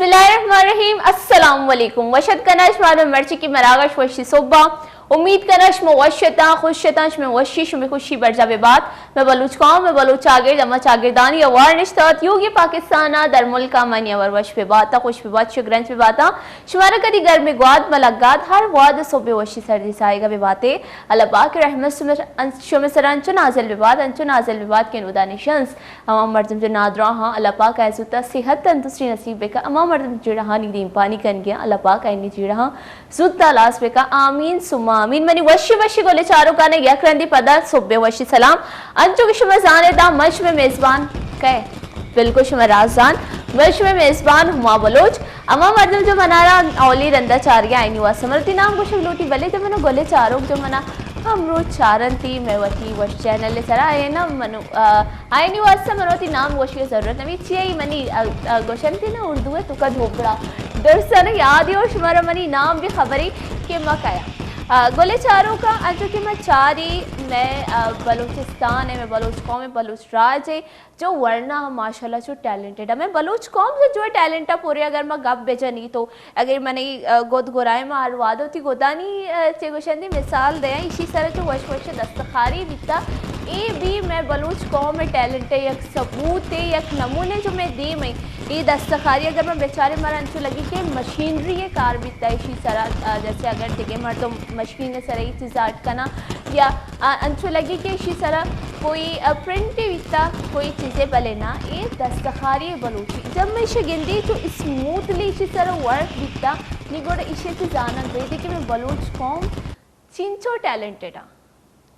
بسم اللہ الرحمن الرحیم۔ السلام علیکم۔ وش اتک کناں شمارا مرچی کی مراگش وشی صبح۔ امید کناں شما وش اتاں، خوش اتاں، شمے وشی، شمے خوشی برجا ببات۔ مئے بلوچ قوم، مئے بلوچ چاگرد، ہما چاگردانی ہوار نشتہ ات، یوگی پاکستان ء در ملک ء منی ہور وش ببات، خوش ببات، شگرنج ببات۔ شمارا کدی گرمی گوات مہ لگات، ہر وہد صبح وشی سردی ساہگا بباتے۔ اللہ پاک رحمت شمے سرا انچو نازل ببات، انچو نازل ببات کہ نودا نشنس ہما مردم جو نادراہاں، اللہ پاک ء زوتا صحت تندرستی نصیب بکا۔ ہما مردم جیڑہانی دیمپانی کنگیاں، اللہ پاک آئینی جیڑہاں زوتا ہلاس بکا۔ آمین ثم آمین۔ منی وشی وشی گلے چاروکانے یک رندی پدا صبح وشی سلام۔ انچو کہ شما زانے دا من شمے میزبان کئے؟ بالکل شما راز زان، من شمے میزبان ہما بلوچ۔ ہما مردم جو منارا اولی رندا چارگیا آئینی واسطہ من وتی نام گوشگ لوٹی، بلے جو منو گلے چاروک جو منا ہم روچ چارنتی، مئے وتی وش چینل سرا آئینا منو، آ، آئینی واسطہ من وتی نام گوشی ضرورت نبی۔ چی ای منی، آ، آ، گوشنتی نا اردو ء توکا دھوبڑا۔ درستانا یادی اور شمارا منی نام بھی خبری کہ ما کیا۔ آ، گلے چاروکا انچو کہ ما چاری مئے، آ، بلوچستان ہے، مئے بلوچ قوم ہے، بلوچ راج ہے، جو ورنا ماشاءاللہ چو ٹیلنٹڈ ہے۔ مئے بلوچ قوم سے جو ٹیلنٹ ہے پورے اگر ما گپ بجنی تو اگر منی، آ، گد گرائے ما ہر واد ہوتی گدانی، آ، چے گوشندی مثال دیا، ایشی سر جو وش وش دستخاری بیتا، اے بھی مئے بلوچ قوم ٹیلنٹ ہے، یک ثبوت ہے، یک نمونے جو مئے دیم ہے۔ اے دستخاری اگر ما بیچارے مارا انچو لگی کہ مشینری کار بیتا ایشی سرا، آ، جیسے اگر دیگه مردم مشین سرا اے چیز آرٹ کنا یا، آ، انچو لگی کہ ایشی سرا کوئی، آ، پرنٹ بیتا، کوئی چیزے بلے نا، اے دستخاری بلوچی۔ جب میں ایشی گندی تو اسموتھلی ایشی سرا ورک بیتا، نی گوڑ ایشی چیز زانگ بیدی کہ میں بلوچ قوم چینچو ٹیلنٹڈ آ۔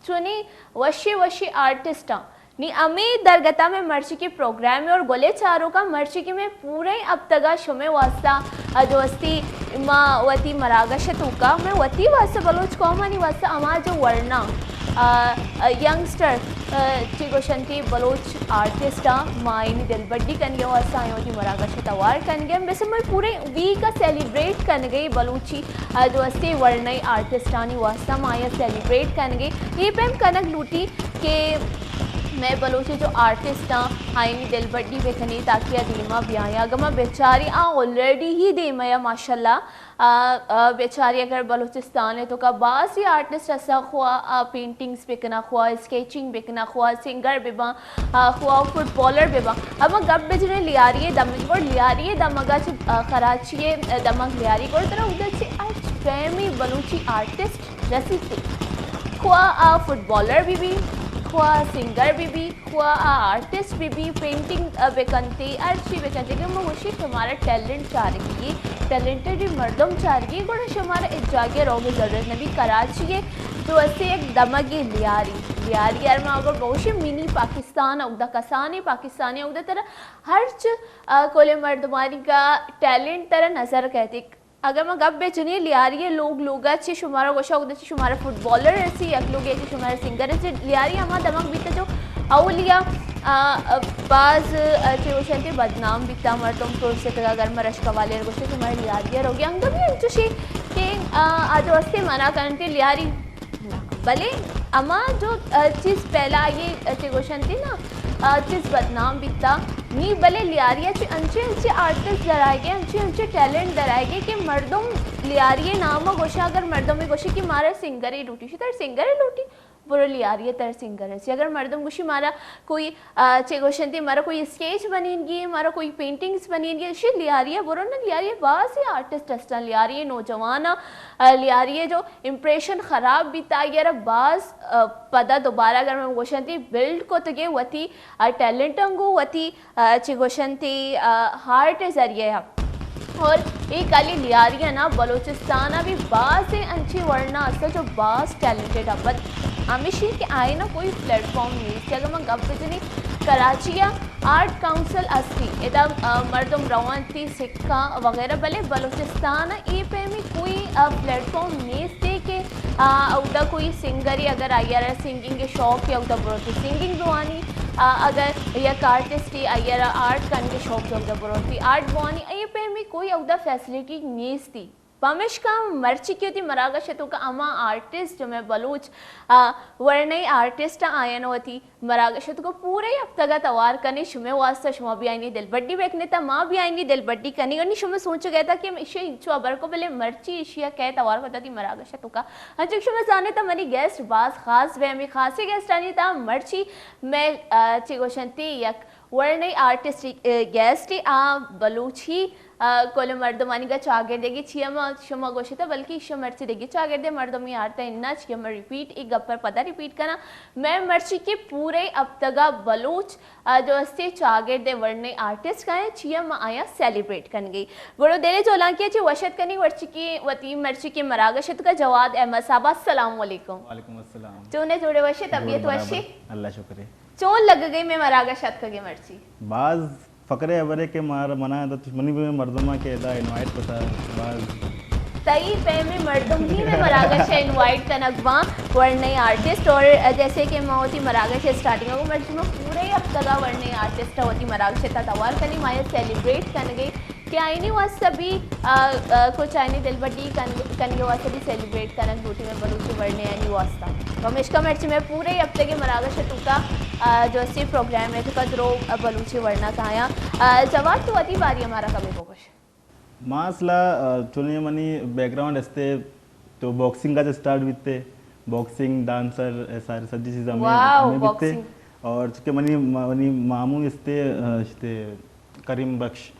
چونی وشی وشی آرٹسٹ آں۔ نی ہمے درگتا میں مرچی کی پروگرام اور گلے چاروکا مرچی کی میں پورے ہفتگا شمے واسطہ، آ، جو استی ما وتی مراگش توکا میں وتی واسطہ بلوچ قومانی واسطہ ہما جو ورنا، آ، آ، ینگسٹر، آ، چی گوشنتی بلوچ آرٹسٹ آں، ما اینی دلبڈی کنگے واسطہ آئیں وتی مراگش توار کنگے۔ بس میں پورے ویک سیلیبریٹ کنگے بلوچی آ، جو استی ورنائی آرٹسٹانی واسطہ ما آیا سیلیبریٹ کنگے۔ یہ پیم کنگ لوٹی کہ میں بلوچی جو آرٹسٹ آں، آئینی دلبڈی بکنی تاکہ آ دیما بیایا۔ اگر ما بیچاری آ آلریڈی ہی دیما یا ماشاءاللہ، آ، آ، بیچاری اگر بلوچستان ہے تو کا باز ہی آرٹسٹ اسا خواہ، آ، پینٹنگز بکنا خواہ، اسکیچنگ بکنا خواہ، سنگر بباں، آ، خواہ فٹبالر بباں۔ اما گپ بجنے لیاری دمگ، گڑ لیاری دمگا چہ، آ، کراچی دمگ لیاری گڑ ترا اودا چہ ہچ پیمی بلوچی آرٹسٹ رسیتے۔ خواہ آ فٹبالر بی بی، خواہ سنگر بی بی، خواہ آ آرٹسٹ بی بی، پینٹنگ، آ، بکنتے، ہر چی بکنتے کہ من گوشی شمارا ٹیلنٹ چارگی، ٹیلنٹڈ مردم چارگی، گڑا شمارا ہچ جاگہ روگ ضرورت نبی۔ کراچی جو اسے یک دمگی لیاری، لیاری ہر ما اگر بوشی منی پاکستان اودا کسانی پاکستانی اودا ترا ہرچ، آ، کل مردمانی کا ٹیلنٹ ترا نظر کہتے۔ اگر ما گپ بہ جنی لیاری لوگ لوگا چی شمارا گوشا اودا چی شمارا فٹبالر رسی، یک لوگے چی شمارا سنگر رسی، لیاری ہما دمگ بیتا جو اولیا، آ، آ، باز، آ، چی گوشنتی بدنام بیتا مردم پرستگا اگر مرشکا والے گوشتے شمارا لیاری روگی انگا بھی انچوشی کہ، آ، آ جو استے منع کنتی لیاری بلے ہما جو، آ، چیز پہلا آئی، آ، چی گوشنتی نا، آ، چیز بدنام بیتا۔ نی بلے لیاریا چی انچے انچے آرٹسٹ درائیگے، انچے انچے ٹیلنٹ درائیگے کہ مردم لیاری نام گوشا، اگر مردم گوشی کہ مارا سنگرے لوٹی، شی تر سنگرے لوٹی، برو لیاری تر سنگر سی۔ اگر مردم گوشی مارا کوئی آ، چے گوشنتی مارا کوئی اسکیچ بنینگی، مارا کوئی پینٹنگز بنینگی، شی لیاری برو نا، لیاری باز ہی آرٹسٹ ہستن، لیاری نوجوان، آ، لیاری جو امپریشن خراب بیتا، آئی را باز، آ، پدا دوبارہ اگر من گوشنتی بلڈ کو تگے وتی، آ، ٹیلنٹ انگو وتی، آ، چے گوشنتی، آ، ہارٹ ذریعہ۔ اور اے کالی لیاری نا بلوچستان بھی باز انچی ورنا است جو باز ٹیلنٹڈ ابد ہمیشی کہ آئینا کوئی پلیٹ فارم نیست۔ اگر من گپ بجنی کراچی آرٹ کونسل استی، ادا، آ، مردم روانتی سکا وغیرہ، بلے بلوچستان اے پیمی کوئی، آ، پلیٹ فارم نیست کہ، آ، اودا کوئی سنگری اگر آئی را سنگنگ شوق یا اودا بروتی سنگنگ بوانی، آ، اگر یک آرٹسٹ آئی را آرٹ کنگ شوق یا اودا بروتی آرٹ بوانی، اے پیمی کوئی اودا فیسلٹی نیستی۔ پمیشکا مرچی کہ وتی مراگش ءِ توکا ہما آرٹسٹ جو مئے بلوچ، آ، ورنائی آرٹسٹ آں، آیان وتی مراگش ءِ توکا پورے ہفتگ ءَ توار کنیں، شمئے واسطہ، شما بیائینی دلبڈی بکنیت، ما بیائینی دلبڈی کنیں۔ انی شما سوچگ ءَ ات کہ ایشی چو ہبر کو، بلے مرچی ایشی ءَ کئے توار کتا وتی مراگش ءِ توکا۔ انچو کہ شما زانیت منی گیسٹ باز خاص بے، ہمے خاصیں گیسٹانی تہا مرچی مئے، آ، چی گوشنتی یک ورنائی آرٹسٹ، آ، گیسٹ آ بلوچی، آ، کل مردمانی گا چاگردے کہ چیا ما شما گوشتا، بلکہ ایشی مرچی دگہ چاگردے مردمی آرتا انچو کہ ما ریپیٹ، اے گپ ءَ پدا ریپیٹ کناں، مئے مرچی کہ پورے ہفتگا بلوچ، آ، جو استے چاگردے ورنائی آرٹسٹ کائیں، چیا ما آیا سیلیبریٹ کنگے۔ گڑا دل جولانکی چی وشت کنی ورچی کہ وتی مرچی کہ مراگش ءِ توکا جواد احمد صاحب، السلام علیکم۔ وعلیکم السلام۔ چون ئے، جوڑے وشے، طبیعت وشے؟ اللہ شکر ہے۔ چون لگگئی مئے مراگش اتکگے مرچی؟ باز فخرے ہبرے کہ مار منا ادا، منی بھی مردماں کہ ادا انوائٹ کتا، باز۔ تئی پیمیں مردم بھی مئے مراگش ءَ انوائٹ کنگ باں، ورنائی آرٹسٹ، اور جیسے کہ ما وتی مراگش ءِ سٹارٹنگ ءَ گوں مرچی ما پورے ہفتگا ورنائی آرٹسٹ ءَ وتی مراگش ءِ تہا توار کنی، ما آیا سیلیبریٹ کنگے کہ آئینی واسطہ بھی، آ، آ، کچھ آئینی دلبڈی کن-، کنگے واسطہ بھی سیلیبریٹ کنگ لوٹی مئے بلوچی ورنایانی واسطہ۔ پمیشکا مرچی مئے پورے ہفتگے مراگش ءِ توکا، آ، جو استی پروگرام ءِ توکا درو، آ، بلوچی ورنا کایاں۔ آ، جواد، تو وتی باری ءَ مارا کمے بگوش۔ ما اصلا، آ، چونیں منی بیک گراؤنڈ استے تو باکسنگ ءَ چہ سٹارٹ بیتے، باکسنگ، ڈانسر، اے سارے سجی چیز ہمیں، واو، ہمیں بیتے۔ باکسنگ۔ اور چونکہ منی، منی مامو استے، آ، استے کریم بخش،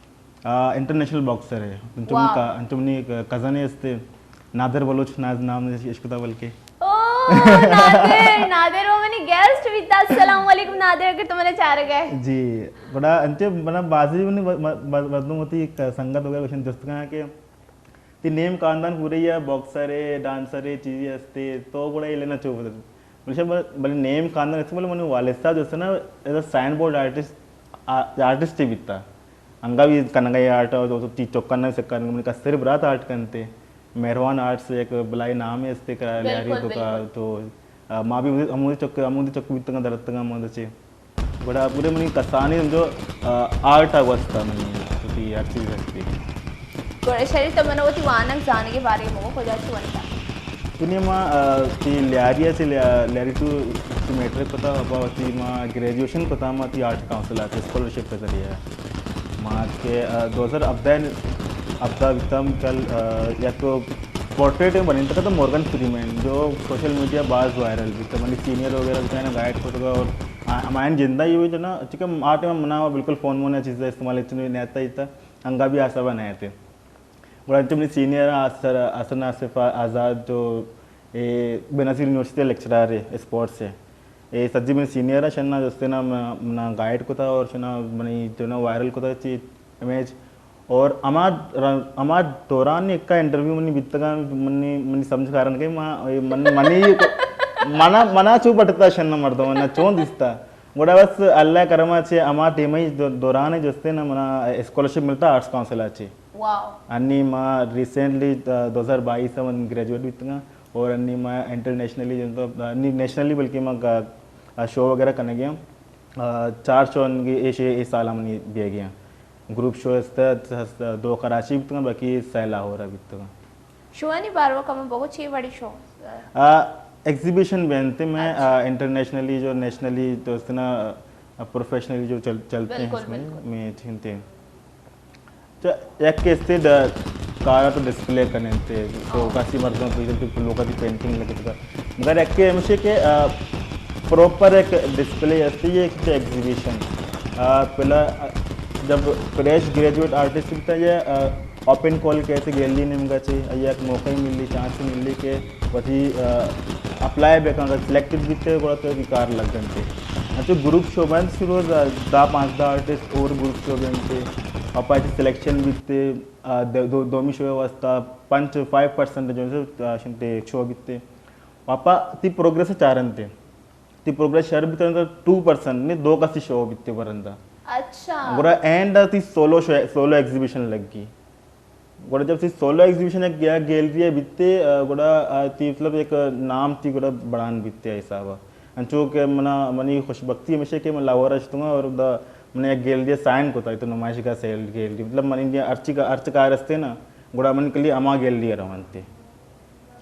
آ، انٹرنیشنل باکسر ہے۔ انچو منی واہ۔ کا-، انچو منی ک-، کزن ہے استے، نادر بلوچ ناز نام نے اشکتا بلکہ۔ او، نادر، نادر وہ منی گیسٹ بیتا۔ السلام علیکم نادر، اگر تو منا چارگئے۔ جی، گڑا انچے منا بازی منی م-، م-، مردم ہوتی ایک سنگت وغیرہ گوشن جست کنا کہ تی نیم خاندان پورے یا باکسر ہے، ڈانسر ہے، چیزی ہستے، تو گڑا یہ لینا چو بدل۔ بلے شاید بلے نیم خاندان ہستے، بلے منی والد صاحب جو ہے نا، as a sign board artist, آ-، آرٹسٹ ہی بیتا۔ انگا بھی کنگا یہ آرٹ، اور تو تی چکن نہ سکن، منی کستری برات آرٹ کنتے۔ مہروان آرٹس ایک بلائی نام ہے استے کرا، بالکل، لیاری تو کا، بالکل۔ تو، آ، ما بھی ہمودی چک، ہمودی چک بیتگا درتگا ہمودی چے۔ گڑا پورے منی کسانی سمجھو، آ، آرٹ ءَ گوستا منی وتی ہر چیز ہستی۔ گڑا شری تو من وتی وانگ زانگ ءِ بارے ءَ مگو کجا چو ونتا؟ دنیا ما، آ، تی لیاری ءَ چہ لیا-، لیاری ٹو تی میٹرک کتا، پا وتی ما گریجویشن کتا ما تی آرٹ کاؤنسل ءَ چہ اسکالرشپ ءِ ذریعہ ءَ۔ ما کہ، آ، دو ہزار ہبدہ، ہبدہ بیتم کل، آ، یک پورٹریٹ بنینتگ تو مورگن فریمین جو سوشل میڈیا باز وائرل بیتا، منی سینئر وغیرہ بیتا، گائیڈ کتگا اور آ-، ہمایانی جندا یہ ہوئی جو نا، چونکہ آ ٹائم منا بالکل فون مون چیزا استعمال اتنی نیتا ایتا، انگا بھی آ سبا نیتے۔ گڑا انچو منی سینئر آسر، آسر ناصف آزاد جو اے بینظیر یونیورسٹی لیکچرار ہے اسپورٹس ہے۔ اے سجی منی سینئر ہے، شنا جستے نا م-، منا گائیڈ کتا اور شنا منی جو نا وائرل کتا چی امیج۔ اور ہما ر-، ہما دوران ایک کا انٹرویو منی بیتگا، منی، منی سمجھ کارن کہ ما، من، منی منا، منا چو بٹتا شنا مردم، منا چون دیستا۔ گڑا بس اللہ کرما چے ہما ٹیم ہی دو-، دوران جستے نا منا اسکالرشپ ملتا آرٹس کاؤنسل آ چے۔ واو۔ انی ما ریسنٹلی، آ، دو ہزار بائیس ءَ من گریجویٹ بیتگاں اور انی ما انٹرنیشنلی جو تو، آ، نی-، نیشنلی بلکہ ما گا-، آ، شو وغیرہ کنگے ہم، آ، چار شو انگے ایشے اے سال منی بیگے ہیں۔ گروپ شو است، است، دو کراچی بیتگاں، باقی سہ لاہور بیتگاں۔ شوانی باروا کم بگو چی وڑی شو؟ آ، ایگزیبیشن بینتے میں، اچھا۔ آ، انٹرنیشنلی جو نیشنلی دوست نا، آ، پروفیشنلی جو چل-، چلتے ہیں بالکل، اس میں، بالکل۔ میں چنتے ہیں۔ تو یک کہ استے ڈ-، کارا تو ڈسپلے کننتے، تو ہاں۔ کسی مردم تو لوگا دی پینٹنگ لگے تو۔ مگر یک کہ ہمیشہ کہ، آ، پراپر ایک ڈسپلے استے، یہ ایک ایگزیبیشن۔ آ، پہلا، آ، جب فریش گریجویٹ آرٹسٹ بیتا یہ، آ، اوپن کال کہتے گیلری نیمگا چے، آئی یک موقع ملی، چانس ملی کہ وتی، آ، اپلائی بکن، اگر سلیکٹڈ بیتے، گڑا تو وتی کار لگ گنتے۔ اچھا، گروپ شو بند شروع، دا، دا پانزدہ آرٹسٹ اور گروپ شو بنتے، اور پاچے سلیکشن بیتے، آ، دو-، دو-، دومی شو واسطہ پنچ، فائیو پرسنٹ جو ہے، آ، شنتے شو بیتے۔ واپا تی پروگریس چارنتے۔ تی پروگریس شر بیتن تو ٹو پرسنٹ نے دو کسی شو بیتے برندا۔ اچھا۔ گڑا اینڈ تی سولو شو، سولو ایگزیبیشن لگی۔ گڑا جب تی سولو ایگزیبیشن ایک گیا گیلری بیتے، آ، گڑا، آ، تی مطلب ایک نام تی گڑا بڑان بیتے حسابا۔ انچو کہ منا، منی خوش بختی ہمیشہ کہ من لاہور اشتوں اور دا من ایک گیلری سائن کو تا تو نمائش کا سیل گیلری۔ مطلب منی دیا ارچی کا، ارچ کار استے نا۔ گڑا من کلی ہما گیلری ءَ رونتے۔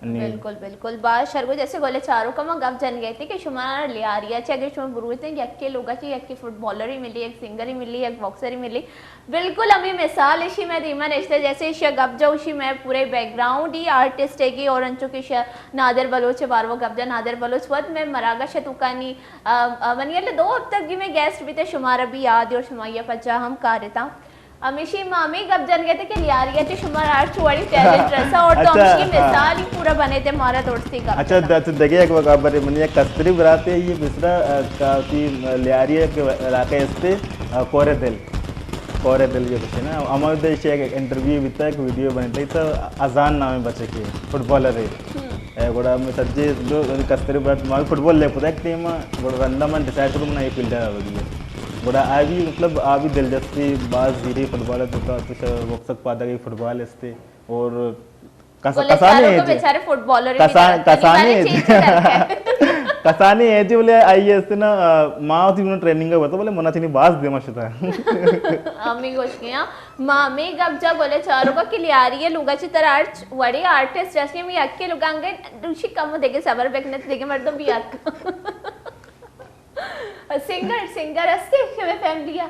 نی۔ بالکل، بالکل۔ باز شرگو جیسے گلے چاروکا ما گپ جنگ ءَ اتیں کہ شما لیاری ءَ چہ اگر شما بروتیں یکے لوگا چہ یکے فٹبالرے ملی، یک سنگرے ملی، یک باکسرے ملی۔ بالکل ہمے مثال اشی مئے دیما نشتہ، جیسے اشی گپ جا اشی مئے پورے بیک گراؤنڈ ہی آرٹسٹ ہے گی، اور انچو کہ اشی نادر بلوچ باروا گپ جا، نادر بلوچ وت مئے مراگش توکانی، آ، آ، منی اللہ دو ہفتہ گی میں گیسٹ بیتے، شمارا بھی یاد ہے اور شما یہ پجا ہم کارتا۔ ہمیشی ما ہمے گپ جنگ ءَ اتیں کہ لیاری ءَ چہ شمارا ہرچ وڑی ٹیلنٹ رسا، اور تو اچھا، ہمشی ہاں۔ مثال ہی پورا بنے تے مارا دوڑتے گپ اچھا، جنگ۔ د-، اچھا، دگہ یک وقت برے منی یک کستری براتے، یہ مصرا، آ، کافی لیاری ءِ علاقہ استے، آ، کورے دل۔ کورے دل یہ کچھ نا۔ ہمارے دے ایک انٹرویو بیتا، ایک ویڈیو بنتا، تو اذان نام بچے کے، فٹبالر ہے۔ اے گڑا ہمے سجے جو کستری برات ما فٹبال لیب کتگ یک ٹیم ءَ، گڑا رندا من ڈیسائیڈ کتگ من اے فیلڈ ءَ روگی۔ گڑا آ بھی مطلب آ بھی دلچسپی باز زیری فٹبال ءِ توکا، تو رخصت پادگ ءَ فٹبال استے اور کس-، گلے کسانے چاروں ہے کو جی۔ بیچارے فٹبالر کسا-، کسانے ہے جی۔ کسانے ہے جی، بولے آئی ایس نا، آ، ما ہوتی انہوں ٹریننگ ءَ بتا، بولے منا چنی باز دیما شتا۔ ہمے گوش گیا۔ ما ہمے گپ جا گلے چاروکا کہ لیاری ءِ لوگا چہ ترا ہرچ وڑے آرٹسٹ جسٹ ہمے یکے لوگا انگے دوشی کم دگہ صبر بکنت دگہ مردم بیاک۔ سنگر، سنگر استے شمے فیملی ءَ؟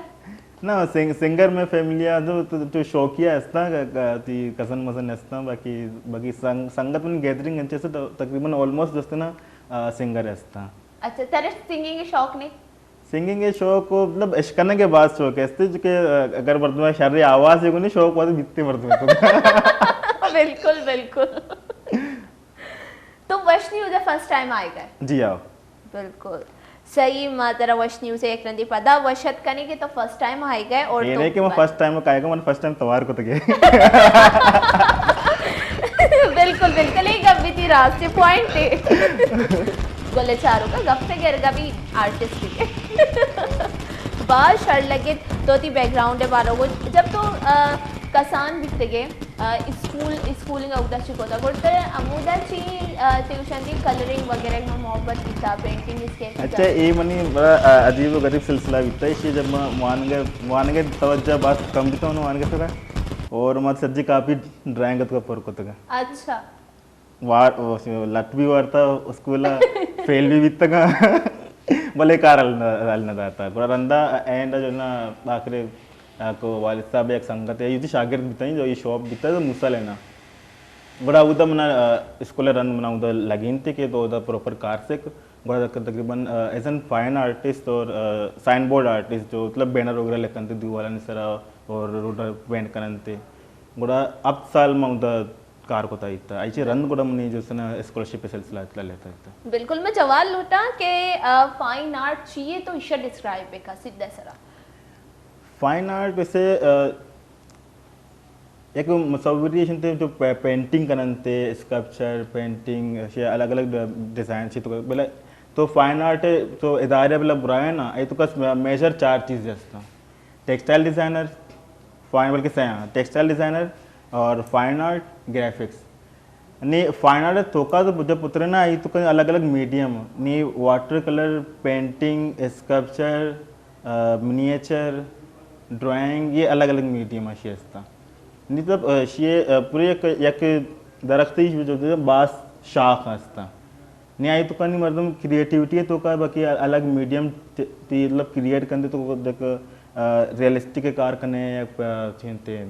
نا، سنگ-، سنگر مئے فیملی ءَ تو، تو، تو شوقیہ استا، ک-، ک-، تی کزن مزن استا، باقی، باقی سنگ-، سنگت من گیدرنگ انچے سے تو تقریباً آلموسٹ جستے نا، آ، سنگر استا۔ اچھا، ترا سنگنگ شوق نہیں؟ سنگنگ ءِ شوق و مطلب اشکنگ ءِ باز شوق است، چونکہ اگر مردم ءَ شر آواز ءَ گونی شوق وت بیتے مردم ءَ تو۔ بالکل، بالکل۔ تو وش نیوز ءَ فرسٹ ٹائم آئے گئے؟ جی ہاں۔ بالکل۔ صحیح، ما ترا وش نیوز ءَ یک رندی پدا وش ات کنی کہ تو فرسٹ ٹائم آئے گئے اور یہ تو نہیں کہ میں فرسٹ ٹائم آئے گا، من فرسٹ ٹائم توار کو تگے۔ بالکل، بالکل، یہ گپ بھی تھی راست پوائنٹ ہے۔ گلے چاروں کا گپ سے گر گا بھی آرٹسٹ ہی ہے۔ باز شر لگے تو تی بیک گراؤنڈ ہے بارو کو جب تو، آ، کسان بیتگے، آ، اسکول، اسکولنگ اودا چی کوتا گڑتے امودا چی، آ، ٹیوشن دی کلرنگ وغیرہ میں محبت بیتا، پینٹنگ اسکیچ اچھا، اے منی بڑا، آ، عجیب و غریب سلسلہ بیتا۔ اسی جب ما وانگے، وانگے توجہ بات کم بیتا ہوں وانگے سرا اور ما سجی کاپی ڈرائنگ تو پر کوتگا۔ اچھا۔ وار-، لٹ بھی وارتا اسکول، فیل بھی بیتگا، بلے کار حل نہ، حل نہ داتا۔ گڑا رندا اینڈ جو نا آخر کو والد صاحب یک سنگت ہے، یہ شاگرد بیتا جو یہ شاپ بیتا تو موسیٰ لینا۔ گڑا اودا منا، آ، اسکول رند منا اودا لگین تے کہ تو اودا پراپر کار سک۔ گڑا تقریباً، آ، ایز این فائن آرٹسٹ اور، آ، سائن بورڈ آرٹسٹ جو مطلب بینر وغیرہ لکھن تے دیوالانی سرا اور روڈ پینٹ کرن تے۔ گڑا ہفت سال ما اودا کار کتا ایتا۔ ایچے رند گڑا منی جو سنا اسکالرشپ سلسلہ اتلا لیتا ایتا۔ بالکل، میں جواب لوٹاں کہ، آ، فائن آرٹ چیئے تو ایشا ڈسکرائب بکا سیدھا سرا۔ فائن آرٹ اسے، آ، یک مصوری ایشن تے جو پے-، پینٹنگ کنن تے، اسکلپچر، پینٹنگ، ایشی الگ الگ ڈ-، ڈیزائن چی تو بلے تو فائن آرٹ تو ادارے بلا برائے نا، اے تو کس میجر چار چیز ہستاں۔ ٹیکسٹائل ڈیزائنر، فائن، بلکہ سیاں، ٹیکسٹائل ڈیزائنر اور فائن آرٹ گرافکس۔ نی فائن آرٹ توکا تو جب پترے نا، ای تو کہیں الگ الگ میڈیم، نی واٹر کلر، پینٹنگ، اسکلپچر، آ، منیچر، ڈرائنگ، یہ الگ الگ میڈیم اشی ہستا۔ نی تو، آ، اشی، آ، پوری یک، یک درخت ہی جو باز شاخ ہستا۔ نی آئی تو کنی مردم کریٹیوٹی توکا باقی الگ میڈیم تی، تی مطلب کریئیٹ کندے تو دیکھ، آ، ریئلسٹک کار کنے یا، آ، چین تے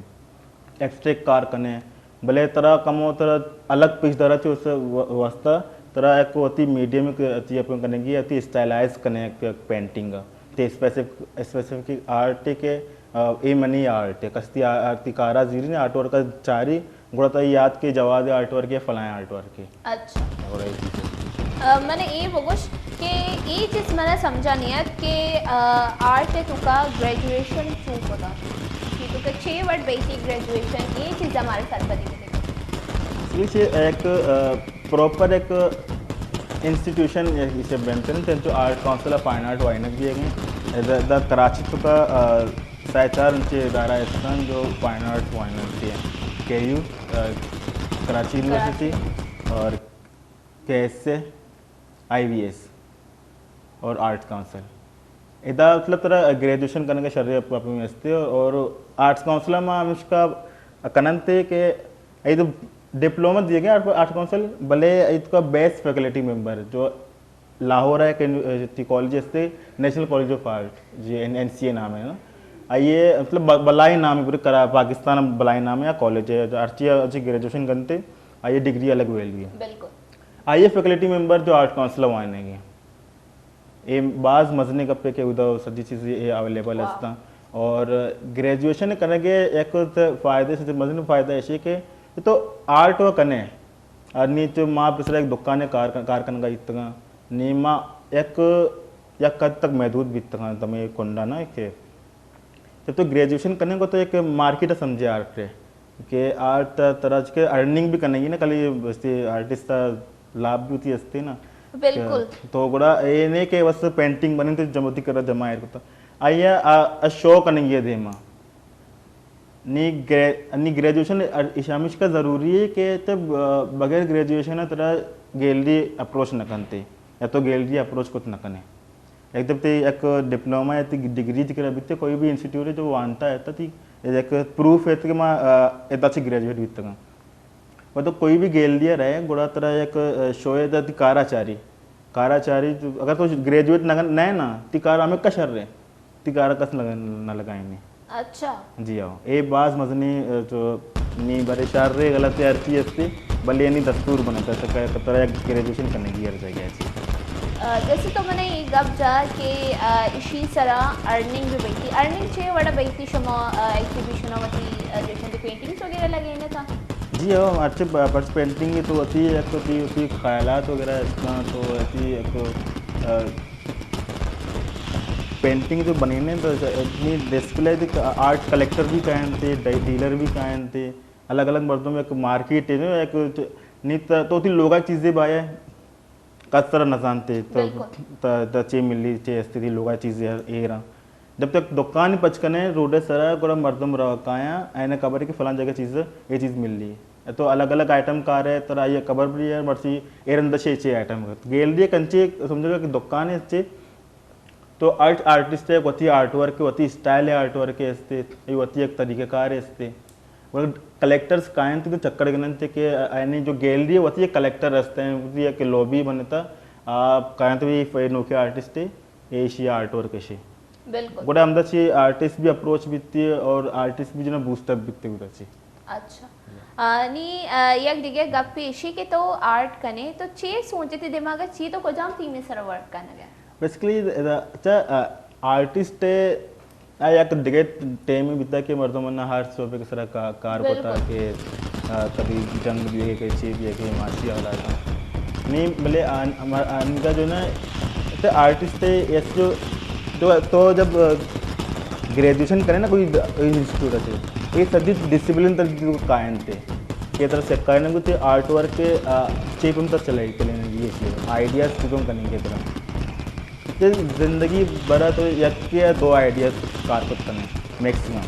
ایبسٹریکٹ کار کنے، بلے ترا کمو ترا الگ پیش دارا چی اس و-، واسطہ ترا ایک وتی میڈیم کے اتی اپن کنگی، اتی اسٹائلائز کنے یک پینٹنگ تے اسپیسیفک، اسپیسیفک آرٹ کے، آ، اے منی آرٹ ہے، کستی آ-، آرتی کارا زیری نے آرٹ ورک چاری، گڑا تئی یاد کے جواد آرٹ ورک ہے، فلائیں آرٹ ورک ہے۔ اچھا۔ گڑا اے چیز ہے۔ آ، من اے بگوش کہ اے چیز منا سمجھا نہیں ہے کہ، آ، آرٹ توکا گریجویشن چون کتا؟ کہ توکا چے وڑ بیتی گریجویشن، اے چیز ہمارے سرپدی میں دیکھو۔ یہ چیز ایک، آ، پراپر ایک انسٹیٹیوشن اسے بنتے ہیں، تنچو art council of fine art وائنک بھی ہے۔ دا، دا کراچی توکا، آ، سائے چار انچے ادارہ استان جو فائن آرٹ وائنک کے ہیں۔ کے یو، آ، کراچی یونیورسٹی اور کے S A, I V S اور آرٹس کونسل۔ ادا مطلب ترا گریجویشن کرنے کا شرے اپ-، اپنے میں استے اور آرٹس کونسل ما ہمشکا کننتے کہ اے تو ڈپلومہ دیے گئے آرٹ، آرٹ کونسل، بلے اے تو کا بیسٹ فیکلٹی ممبر جو لاہور ہے کہ ٹی کالج استے، نیشنل کالج آف آرٹ، جی، این، این سی اے نام ہے نا۔ آئیے مطلب ب-، بلائی نام ہے پورے کرا-، پاکستان بلائی نام ہے یا کالج ہے، جو ہرچی، ہرچی گریجویشن کنتے، آئیے ڈگری الگ ویلیو ہے۔ بالکل۔ آئیے فیکلٹی ممبر جو آرٹ کونسل وائنے گے۔ اے باز مزنیں گپے کہ اودا سجی چیز اے اویلیبل واہ۔ استاں۔ اور گریجویشن کنگے یک تے فائدے سے مزن فائدہ ایشی کہ تو آرٹ و کنے۔ اور نی تو ما پسر ایک دکانے کار، کار کنگا اتگاں۔ نی ما یک، یک حد تک محدود بیتگاں تمے کنڈا نا کہ جب تو گریجویشن کنے کو تو ایک مارکیٹ سمجھے آرٹ ء کہ آرٹ ترا چکے ارننگ بھی کنگی نا، کلی استی آرٹسٹ تا لابھ بھی ہوتی استی نا۔ بالکل۔ تو گڑا اے نہیں کہ بس پینٹنگ بنے تو جمع ہوتی کرا جمع ایر کو تو آیا آ، آ شو کنگی ہے دیما۔ نی گرے-، نی گریجویشن ار-، اشامش کا ضروری ہے کہ تے ب-، بغیر گریجویشن ترا گیلری اپروچ نہ کنتے یا تو گیلری اپروچ کت نہ کنے۔ یک دفعہ تے یک ڈپلومہ یا تے ڈگری تے کرا بیتے کوئی بھی انسٹیٹیوٹ ہے جو وانتا ہے تا تی یک پروف ہے کہ ما، آ، ادا چے گریجویٹ بیتگاں۔ و تو کوئی بھی گیلری رہے گڑا ترا یک، آ، شوئے دا تی کارا چاری۔ کارا چاری تو اگر تو گریجویٹ نہ، نہ نا، تی کار ہمیں کشر رہے۔ تی کارا کس نہ، نہ لگائیں۔ اچھا۔ جی ہاں، اے باز مزنی، آ، تو نی برے شار رے غلط ہے ہر چیز استی، بلے یعنی دستور بنتا ہے، ترا یک گریجویشن کرنے کی ہر جگہ چی۔ آ، جیسے تو منے یہ گپ جا کہ، آ، اشی سرا ارننگ بھی بیتی، ارننگ چے وڑا بیتی شما، آ، ایگزیبیشن وتی، آ، جیسے پینٹنگز وغیرہ لگے نا تھا؟ جی ہاں، اچھے ب-، بس پینٹنگ تو ہوتی ہے، تو ہوتی، ہوتی خیالات وغیرہ اس طرح تو ہوتی ہے، تو، آ، پینٹنگ جو بنینے تو اتنی ڈسپلے تھی، آرٹ کلیکٹر بھی کائنتے، ڈی-، ڈیلر بھی کائنتے، الگ الگ مردم ایک مارکیٹ ہے نا، ایک چ-، نی ت-، تو تھی لوگا چیزیں بایے، کس طرح نہ زانتے، تو بالکل۔ ت-، ت-، چے ملی، چے استی تھی لوگا چیزیں ایرا۔ جب تک دکان پچ کنے، روڈے سرا گڑا مردم رو کایاں، اینے خبر ہے کہ فلان جگہ چیز، یہ چیز ملی۔ تو الگ الگ آئٹم کار ہے، ترا یہ خبر بھی ہے، مرچی ایرن دشے چے آئٹم ہے۔ گیلری کنچے سمجھو کہ دکان ہے چے، تو آرٹ، آرٹسٹ ہے، وتی آرٹ ورک ہے، وتی اسٹائل ہے آرٹ ورک ہے استے، یہ وتی ایک طریقہ کار ہے استے۔ اور کلیکٹرز کائنتے تو چکر گننتے کہ اینی جو گیلری ہے، وتی ایک کلیکٹر استے ہیں، وتی ایک لوبی بنتا، آپ کائنتے بھی نوکے آرٹسٹ ہے، ایشی آرٹ ورک ہے۔ بالکل۔ گڑا ہمدا چی آرٹسٹ بھی اپروچ بیتی ہے اور آرٹسٹ بھی جو نا بوسٹ اپ بیتے گڑا چی۔ اچھا۔ آ، نی، آ، یک دگہ گپے ایشی کہ تو آرٹ کنے، تو چے سوچے تی دماغ چی تو کجام تھیم سر ورک کنگے؟ بیسیکلی، ادا، اچھا، آ، آرٹسٹ آ یک دگہ ٹیم بیتا کہ مردم نا ہر شعبے کے سرا کا-، کار بالکل۔ کوتا کہ، آ، کبھی جنگ بھی ہے کہ چیز بھی ہے کہ معاشی حالات ہیں۔ نہیں، بلے آن-، ہمار-، آنگا جو نا، تے آرٹسٹ ہے، ایس جو، جو تو جب، آ، گریجویشن کرے نا کوئی د-، کوئی انسٹیٹیوٹ سے، یہ سبجیکٹ ڈسپلن تر جو قائم تھے، یہ طرح سے قائم کو تے آرٹ ورک، آ، چیپ ہم تر چلے، چلے یہ چیز، آئیڈیاز چیزوں کنیں گے طرح۔ تے زندگی بھر تو یک یا دو آئیڈیاز کار کت کنے، میکسیمم۔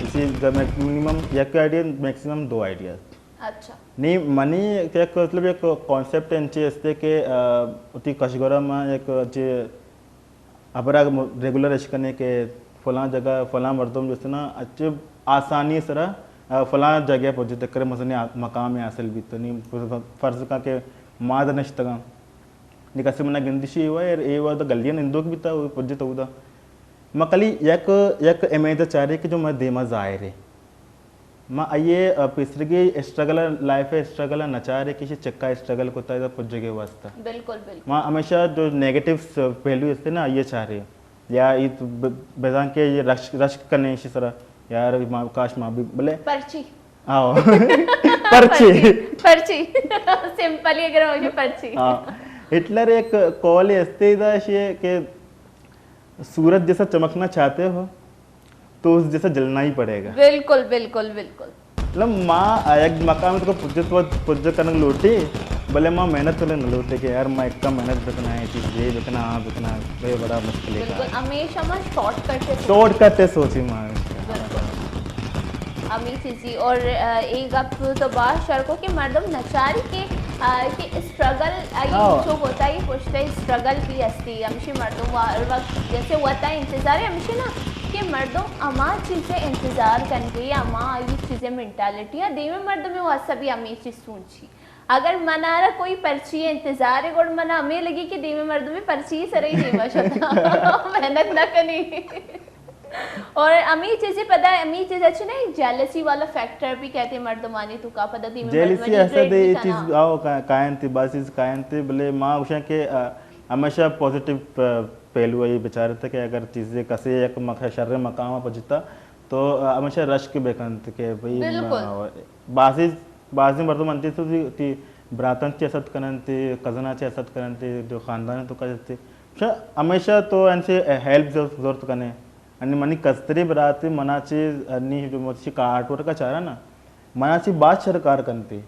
اسی منیمم یک آئیڈیا، میکسیمم دو آئیڈیاز۔ اچھا۔ نی منی یک مطلب یک کانسیپٹ انچے استے کہ، آ، وتی کشگورا ما یک چے ابرا ریگولر اش کنے کہ فلاں جگہ فلاں مردم جو است نا اچے آسانی سرا، آ، فلاں جگہ پہنچے تک کرے مثلاً آ-، مقام حاصل بیت۔ نی فرض کا کہ ما دنشتگاں۔ نی کسے منا گندشی ایوا، ایر ایوا دا گلیاں نندوک بیتا، او پجت اودا۔ ما کلی یک، یک امیج چارے کہ جو ما دیما ظاہر ہے۔ ما آئیے، آ، پیسرگی اسٹرگل، لائف اسٹرگل نہ چارے کہ چکا اسٹرگل کوتا ہے پجگے واسطہ۔ بالکل، بالکل۔ ما ہمیشہ جو نیگیٹو پہلو استے نا، آئیے چارے۔ یا ای تو ب-، بزاں کہ یہ رشک، رشک کنے اسی سرا۔ یار، ما کاش ما بھی، بلے پرچی۔ آؤ۔ پرچی۔ پرچی۔ سمپلی اگر ہو جو پرچی۔ ہاں۔ ہٹلر ایک قول استے دا شے کہ سورج جیسا چمکنا چاہتے ہو تو اس جیسا جلنا ہی پڑے گا۔ بالکل، بالکل، بالکل۔ مطلب، ما یک مقام تو پجت و پجت کنگ لوٹے، بلے ما محنت تو نہ لوٹے کہ یار، ما ایک محنت بکنا ہے، چیز یہ بکنا، آ بکنا، یہ بڑا مشکل ہے۔ بالکل، ہمیشہ ما شارٹ کٹ سے شارٹ کٹ سے سوچی ما۔ بالکل۔ ہمیں چیزی اور، آ، ایک گپ تو بات شر کو کہ مردم نچاری کے، آ، کہ اسٹرگل، آ، یہ ہاں۔ جو ہوتا ہے، یہ پشتے اسٹرگل بھی ہستی، ہمشی مردم وا-، ہر وقت جیسے ہوتا ہے انتظار ہے، ہمشی نا کہ مردم ہما چیز ءِ انتظار کنگے یا ہما آئی چیز ءِ مینٹالٹی ءَ، دیمے مردم ءِ واسطہ بھی ہمے چیز سوچی۔ اگر منارا کوئی پرچی انتظار ہے، گڑ منا ہمے لگی کہ دیمے مردم پرچی سرئی دیما شتا، محنت نہ کنی۔ اور ہمے چیزے پدا، ہمے چیز اچھے نا، ایک جیلسی والا فیکٹر بھی کہتے مردمانی تو کا پدا دیمے جیلسی مردمانی احسد ٹریٹ یہ بھی چیز کنا۔ آؤ کا-، کائن تھی، باز چیز کائن تھی، بلے ما گوشاں کہ، آ، ہمیشہ پازیٹیو پ-، پہلو ءَ بچارت کہ اگر چیزے کسے یک مخ-، شر مقام ءَ پجتا تو، آ، ہمیشہ رشک بکنت کہ بھئی، بالکل۔ آ، بازی، بازی مردم انتی تو تی، تی براتن چی حسد کنن، تی کزنا چی حسد کنن، تی جو خاندان تو کجتے۔ ہمیشہ تو انچے ہیلپ زور-، زورت کنے۔ انی منی کستری برات منا چی، انی جو مرچی کارٹ ورک چارا نا، منا چی باز شر کار کنتی۔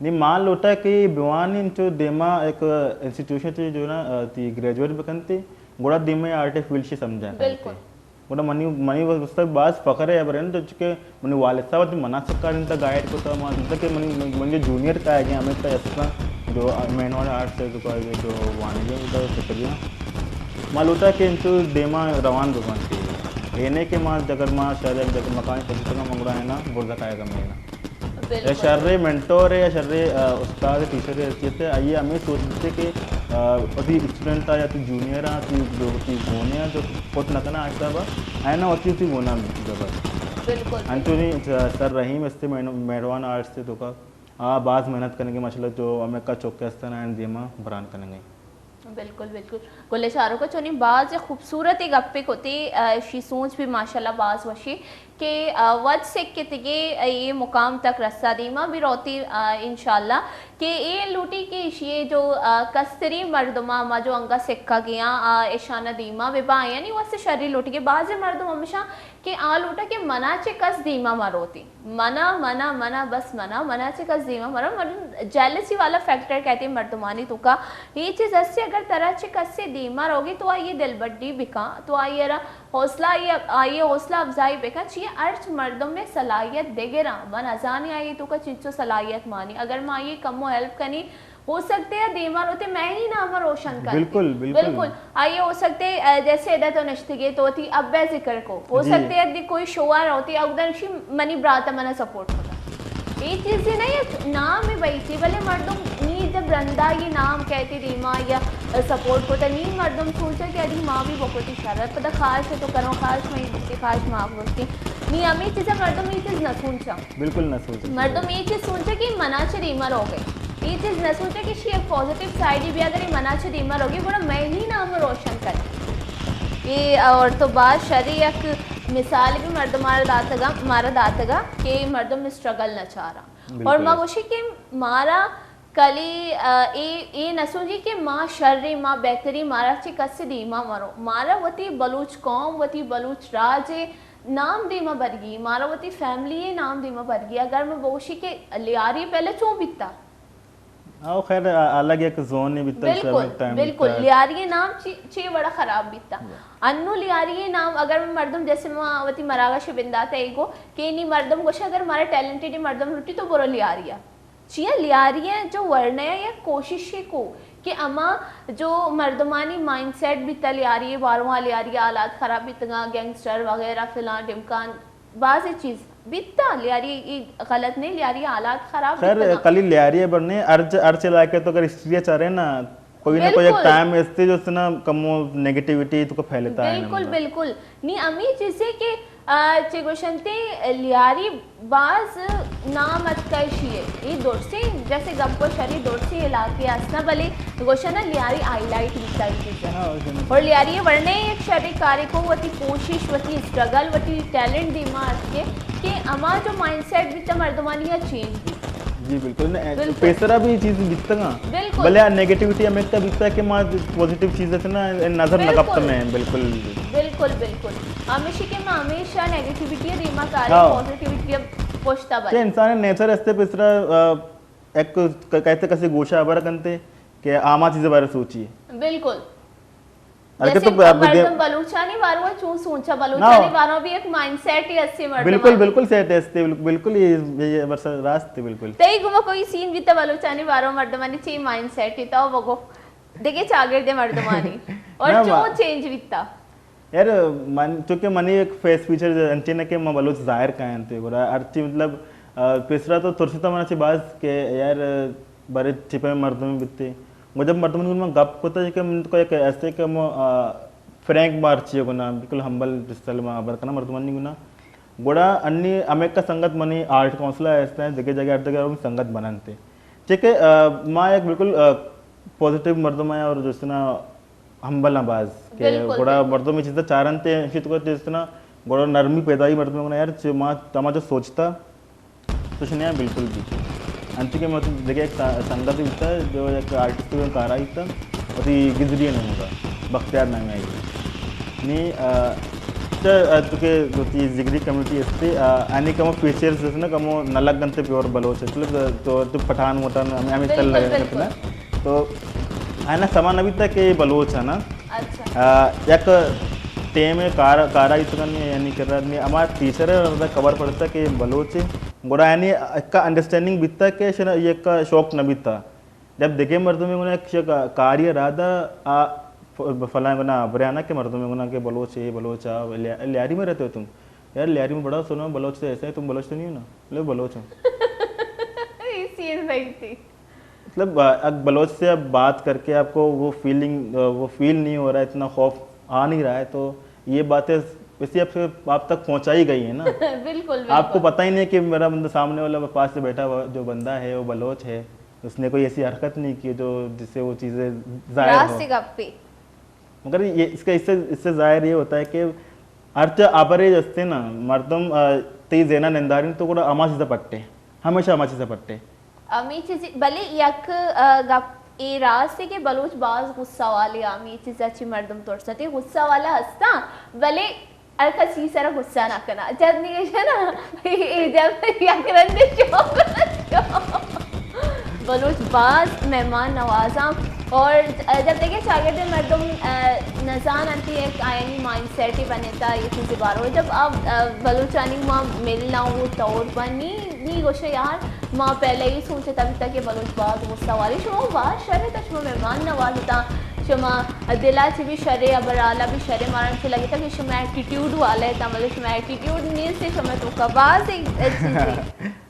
نی ما لوٹا کہ بوانی انچو دیما ایک انسٹیٹیوشن تے جو نا، آ، تی گریجویٹ بکنتی، گڑا دیما آرٹ فیلڈ شی سمجھا کنتی۔ بالکل۔ گڑا منی، منی واسطہ باز فخر ہے برن تو کہ منی والد صاحب تی منا سکار انتا گائیڈ کو تا ما انتا کہ منی، منی، منی جو جونیئر کا ہے کہ ہمیں تا اسنا جو مین آرٹ سے جو کا جو وانگی انتا سکریاں۔ ما لوٹا کہ انچو دیما روان بکنتی۔ اینے کہ ما جگر ما شاید جگر مکانی پوزیشن ما گڑا ہے نا برزا کائے گا مینا۔ بالکل۔ یا شرے مینٹور ہے یا شرے، آ، استاد ٹیچر ہے، حیثیت ہے، آئیے ہمیں سوچ دیتے کہ، آ، وتی اسٹوڈنٹ آ یا تی جونیئر آ، تی جو تی گونے آ، جو پت نہ کنا آج صاحب آ، ہے نا وتی تی گونا زبر۔ بالکل۔ انچونی سر رحیم استے مین-، میڈوان آرٹس تے تو کا، آ، باز محنت کرنے کے ماشاءاللہ جو ہمیں کا چوکے استنا ہیں دیما بران کرنے گے۔ بالکل، بالکل۔ گل ءِ چاروک ءَ چونیں باز خوبصورت گپے کتی، آ، اشی سوچ بھی ماشاءاللہ باز وشی کہ، آ، وت سکتگے اے مقام تک رسا دیما بھی روتی، آ، انشاءاللہ کہ اے لوٹی کہ اشی جو، آ، کستری مردماں ما جو انگا سکا گیاں، آ، اشانہ دیما بہ باں، یعنی واسطے شری لوٹی کہ بعض مردم ہمیشہ کہ آ لوٹا کہ منا چہ کس دیما مروتی۔ منا، منا، منا، بس منا، منا چہ کس دیما مرو، مردم جیلسی والا فیکٹر کہتے مردمانی تو کا۔ یہ چیز ہستی اگر ترا چہ کسے دیما روگی تو آئیے دلبڈی بکاں، تو آئیے را حوصلہ، آئیے، آئیے حوصلہ افزائی بکاں، چیئے ہرچ مردم میں صلاحیت دگراں، من ازانی آئیے تو کا چنچو صلاحیت مانی۔ اگر ما آئیے کمو ہیلپ کنی، ہو سکتے ہے دیما روتے میں ہی نام روشن کر۔ بالکل، بالکل۔ بالکل۔ آئیے ہو سکتے، آ، جیسے ادا تو نشتگے تو وتی ابے ذکر کو۔ ہو جی۔ سکتے ہے دی کوئی شوہر ہوتی، اگدن شی منی برات منا سپورٹ کتا۔ یہ چیزیں نہیں ہے، نام ہے بھائی چی، بلے مردم نی جب رندا یہ نام کہتے دیما یا سپورٹ کو، تو نی مردم سوچا کہ ادی ماں بھی بکوتی شر ہے، پتہ خواہش ہے تو کرو، خواہش میں، خواہش معاف کرتی۔ نی ہمیں چیزیں مردم یہ چیز نہ سوچا۔ بالکل نہ سوچ سکتے۔ مردم یہ چیز سوچے کہ منا چہ دیما روگے۔ یہ چیز نہ سوچے کہ شی ایک پازیٹیو سائیڈ ہی بھی اگر یہ منا چہ دیما روگے، گڑا میں ہی نام روشن کرے۔ یہ اور تو باز شری یک مثال بھی مردم مارا داتگا، مارا داتگا کہ مردم اسٹرگل نہ چارا۔ بالکل۔ اور ما گوشی کہ مارا کلی، آ، اے، اے نہ سوچی کہ ما شر ایں، ما بہتر ایں، مارا چہ کس دیما مرو۔ مارا وتی بلوچ قوم، وتی بلوچ راج نام دیما برگی، مارا وتی فیملی نام دیما برگی۔ اگر ما بگوشی کہ لیاری پہلے چون بیتا؟ او خیر، آ-، الگ یک زون بیتا، بالکل، ٹائم بالکل۔ بیتا۔ لیاری نام چی، چی بڑا خراب بیتا۔ انو لیاری نام اگر مردم جیسے ما وتی مراگش بنداتا ایگو کہ نی مردم گوشے اگر مارا ٹیلنٹڈ مردم لوٹی تو برو لیاریا۔ چیا لیاری ء جو ورنہ ء یک کوششے کو کہ اما جو مردمانی مائنڈ سیٹ بیتا لیاری ء باروا، لیاری ء حالات خراب بیتگاں، گینگسٹر وغیرہ فلاں ڈمکان بازیں چیز بیتا، لیاری ء غلط نہیں، لیاری ء حالات خراب خیر، بیتگاں۔ کلی لیاری ء بر نہیں، ہر ج-، ہر چ علاقے تو اگر ہسٹری ء چارے نا، کوئی نہ کوئی ایک بالکل۔ ٹائم ایستے جو اس نا کمو نیگیٹیوٹی تو کو پھیلتا ہے نا، بالکل، مطلب۔ بالکل۔ نی امی چیزے کہ، آ، چے گوشنتے لیاری باز نام اتکا ایشی ء۔ اے درسیں، جیسے گپ و شری درسیں علاقے است نا، بلے گوشن لیاری ہائی لائٹ بیتا ای چیز ء۔ ہاں، ویسے نہیں۔ اور لیاری ورنہ یک شری کارے کو وتی کوشش، وتی اسٹرگل، وتی ٹیلنٹ دیما اتکے کہ اما جو مائنڈ سیٹ بیتا مردمانی یا چینج بی۔ جی بالکل، نہ، بالکل۔ پیسرا بھی یہ چیز بیتگا۔ بالکل۔ بلے آ نیگیٹیوٹی ہمیں اتکا بیتا کہ ما پازیٹیو چیز اتنا نظر نہ بالکل۔ کپتا میں، بالکل۔ بالکل، بالکل۔ ہمیشہ کہ ما ہمیشہ نیگیٹیوٹی دیما کارے، ہاں۔ پازیٹیوٹی پشتا کہ بلے۔ انسان نیچر استے پیسرا، آ، ایک ک-، کہتے کسی گوشہ خبر کنتے کہ آما چیز بارے سوچی۔ بالکل۔ اگر جیسے تو اب دے- مردم بلوچانی باروا چون سوچا، بلوچانی نہ۔ باروا بھی ایک مائنڈ سیٹ ہی اسے مردم بالکل، آتے۔ بالکل سیٹ ہے استے، بالکل، بالکل یہ، یہ برسا راست ہے، بالکل۔ تئی گما کوئی سین بیتا بلوچانی باروا مردمانی چی مائنڈ سیٹ ہی تا بگو۔ دیکھے چاگرد مردمانی۔ اور نہ، چون ما- چینج بیتا۔ یار، من، چونکہ منی ایک فیس فیچر انچیں کہ من بلوچ ظاہر کاینت، گڑا ہرچی مطلب، آ، پیسرا تو ترستا من چہ باز کہ یار، بارے ٹپیں مردم بیتے۔ گڑا جب مردمانی گون من گپ کتا کہ من تو ایک ایسے کہ من، آ، فرینک مارچی گنا، بالکل ہمبل ڈسٹل ما خبر کنا مردمانی گنا۔ گڑا انی ہمیکا سنگت منی آرٹ کونسل ء است ہیں، دگہ جگہ ہر جگہ ہم سنگت بننتے۔ چہ کہ، آ، ما ایک بالکل، آ، پازیٹیو مردم ہیں اور جس طرح ہمبل ہیں باز کہ بالکل، گڑا بالکل۔ مردم یہ چیزا چارنتے ہیں، اسی تو جس طرح گڑا نرمی پیدائی مردم گنا یار، چہ ما تما جو سوچتا تو شنیا بالکل بھی۔ انچو کہ مطلب دگہ ایک سا-، سنگت بیتا جو ایک آرٹسٹ کارا بیتا، وتی گزری نام ہوتا، بختیار نام ہے۔ نی، آ، چہ، آ، تو کہ وتی زگری کمیونٹی استے، آ، آنی کمو فیچرز اس نا کمو نہ لگنتے پیور بلوچ، مطلب تو، تو پٹھان وٹھان ہمیں، ہمیں چل بالکل، لگا بالکل۔ کرتے نا۔ تو آنا سما نہ بیتا کہ بلوچ ہے نا۔ اچھا۔ آ، یک ٹیم کار، کارا بیتگن یعنی کر رہا، ہمارا ٹیچر ہے، خبر پڑتا کہ بلوچ ہے۔ گڑا یعنی ایک انڈرسٹینڈنگ بیتا کہ شنا، یہ ایک شوق نہ بیتا۔ جب دیکھے مردم گنا یک شک کاری رادا آ ف-، فلاں گنا بریانا کہ مردم گنا کہ بلوچ ہے، بلوچ آ، لیا-، لیاری میں رہتے ہو تم؟ یار لیاری میں بڑا سنا بلوچ سے ایسا ہے، تم بلوچ تو نہیں ہو نا؟ لے بلوچ ہوں۔ یہ سین صحیح تھی۔ مطلب، آ، اگر بلوچ سے آپ بات کرکے آپ کو وہ فیلنگ، آ، وہ فیل نہیں ہو رہا ہے، اتنا خوف آ نہیں رہا ہے، تو یہ باتیں ویسے آپ سے، آپ تک پہنچائی گئی ہیں نا۔ بالکل، آپ کو بالکل۔ پتہ ہی نہیں کہ میرا بندہ سامنے والا پاس سے بیٹھا ہوا جو بندہ ہے، وہ بلوچ ہے، اس نے کوئی ایسی حرکت نہیں کی جو جس سے وہ چیزیں ظاہر ہو۔ راست گپے۔ مگر یہ، اس کا، اس سے، اس سے ظاہر یہ ہوتا ہے کہ ہر چا ابرے جستے نا، مردم، آ، تی زینا نندارین تو گڑا اما چیزا پٹے، ہمیشہ اما چیزا پٹے۔ ہمے چیز، بلے یک، آ، گپ اے راست ہے کہ بلوچ باز غصہ والے، ہمے چیز اچھی مردم ترستے، غصہ والا ہستا، بلے ہر کسی سر غصہ نہ کنا۔ جب نہیں ہے نا، اے جب یک رندے شوق بلوچ باز مہمان نوازاں اور جب دیکھے چاگردے مردم، آ، نزان انتی ایک آیانی مائنڈ سیٹ ہی بنے تا یہ چیز بارو۔ جب اب، آ، بلوچانی ما ملنا وہ طور پر نی، نی گوشے یار، ما پہلے ہی سوچتا بیتا کہ بلوچ باز غصہ والے۔ شما باز شر تا، شما مہمان نواز تا، شما دلا چی بھی شرے، ابرالا بھی شرے، مارا چی لگتا کہ شما ایٹیٹیوڈ والے تا، بلے شما ایٹیٹیوڈ نہیں سے، شما تو کا باز ایک چیز ہے۔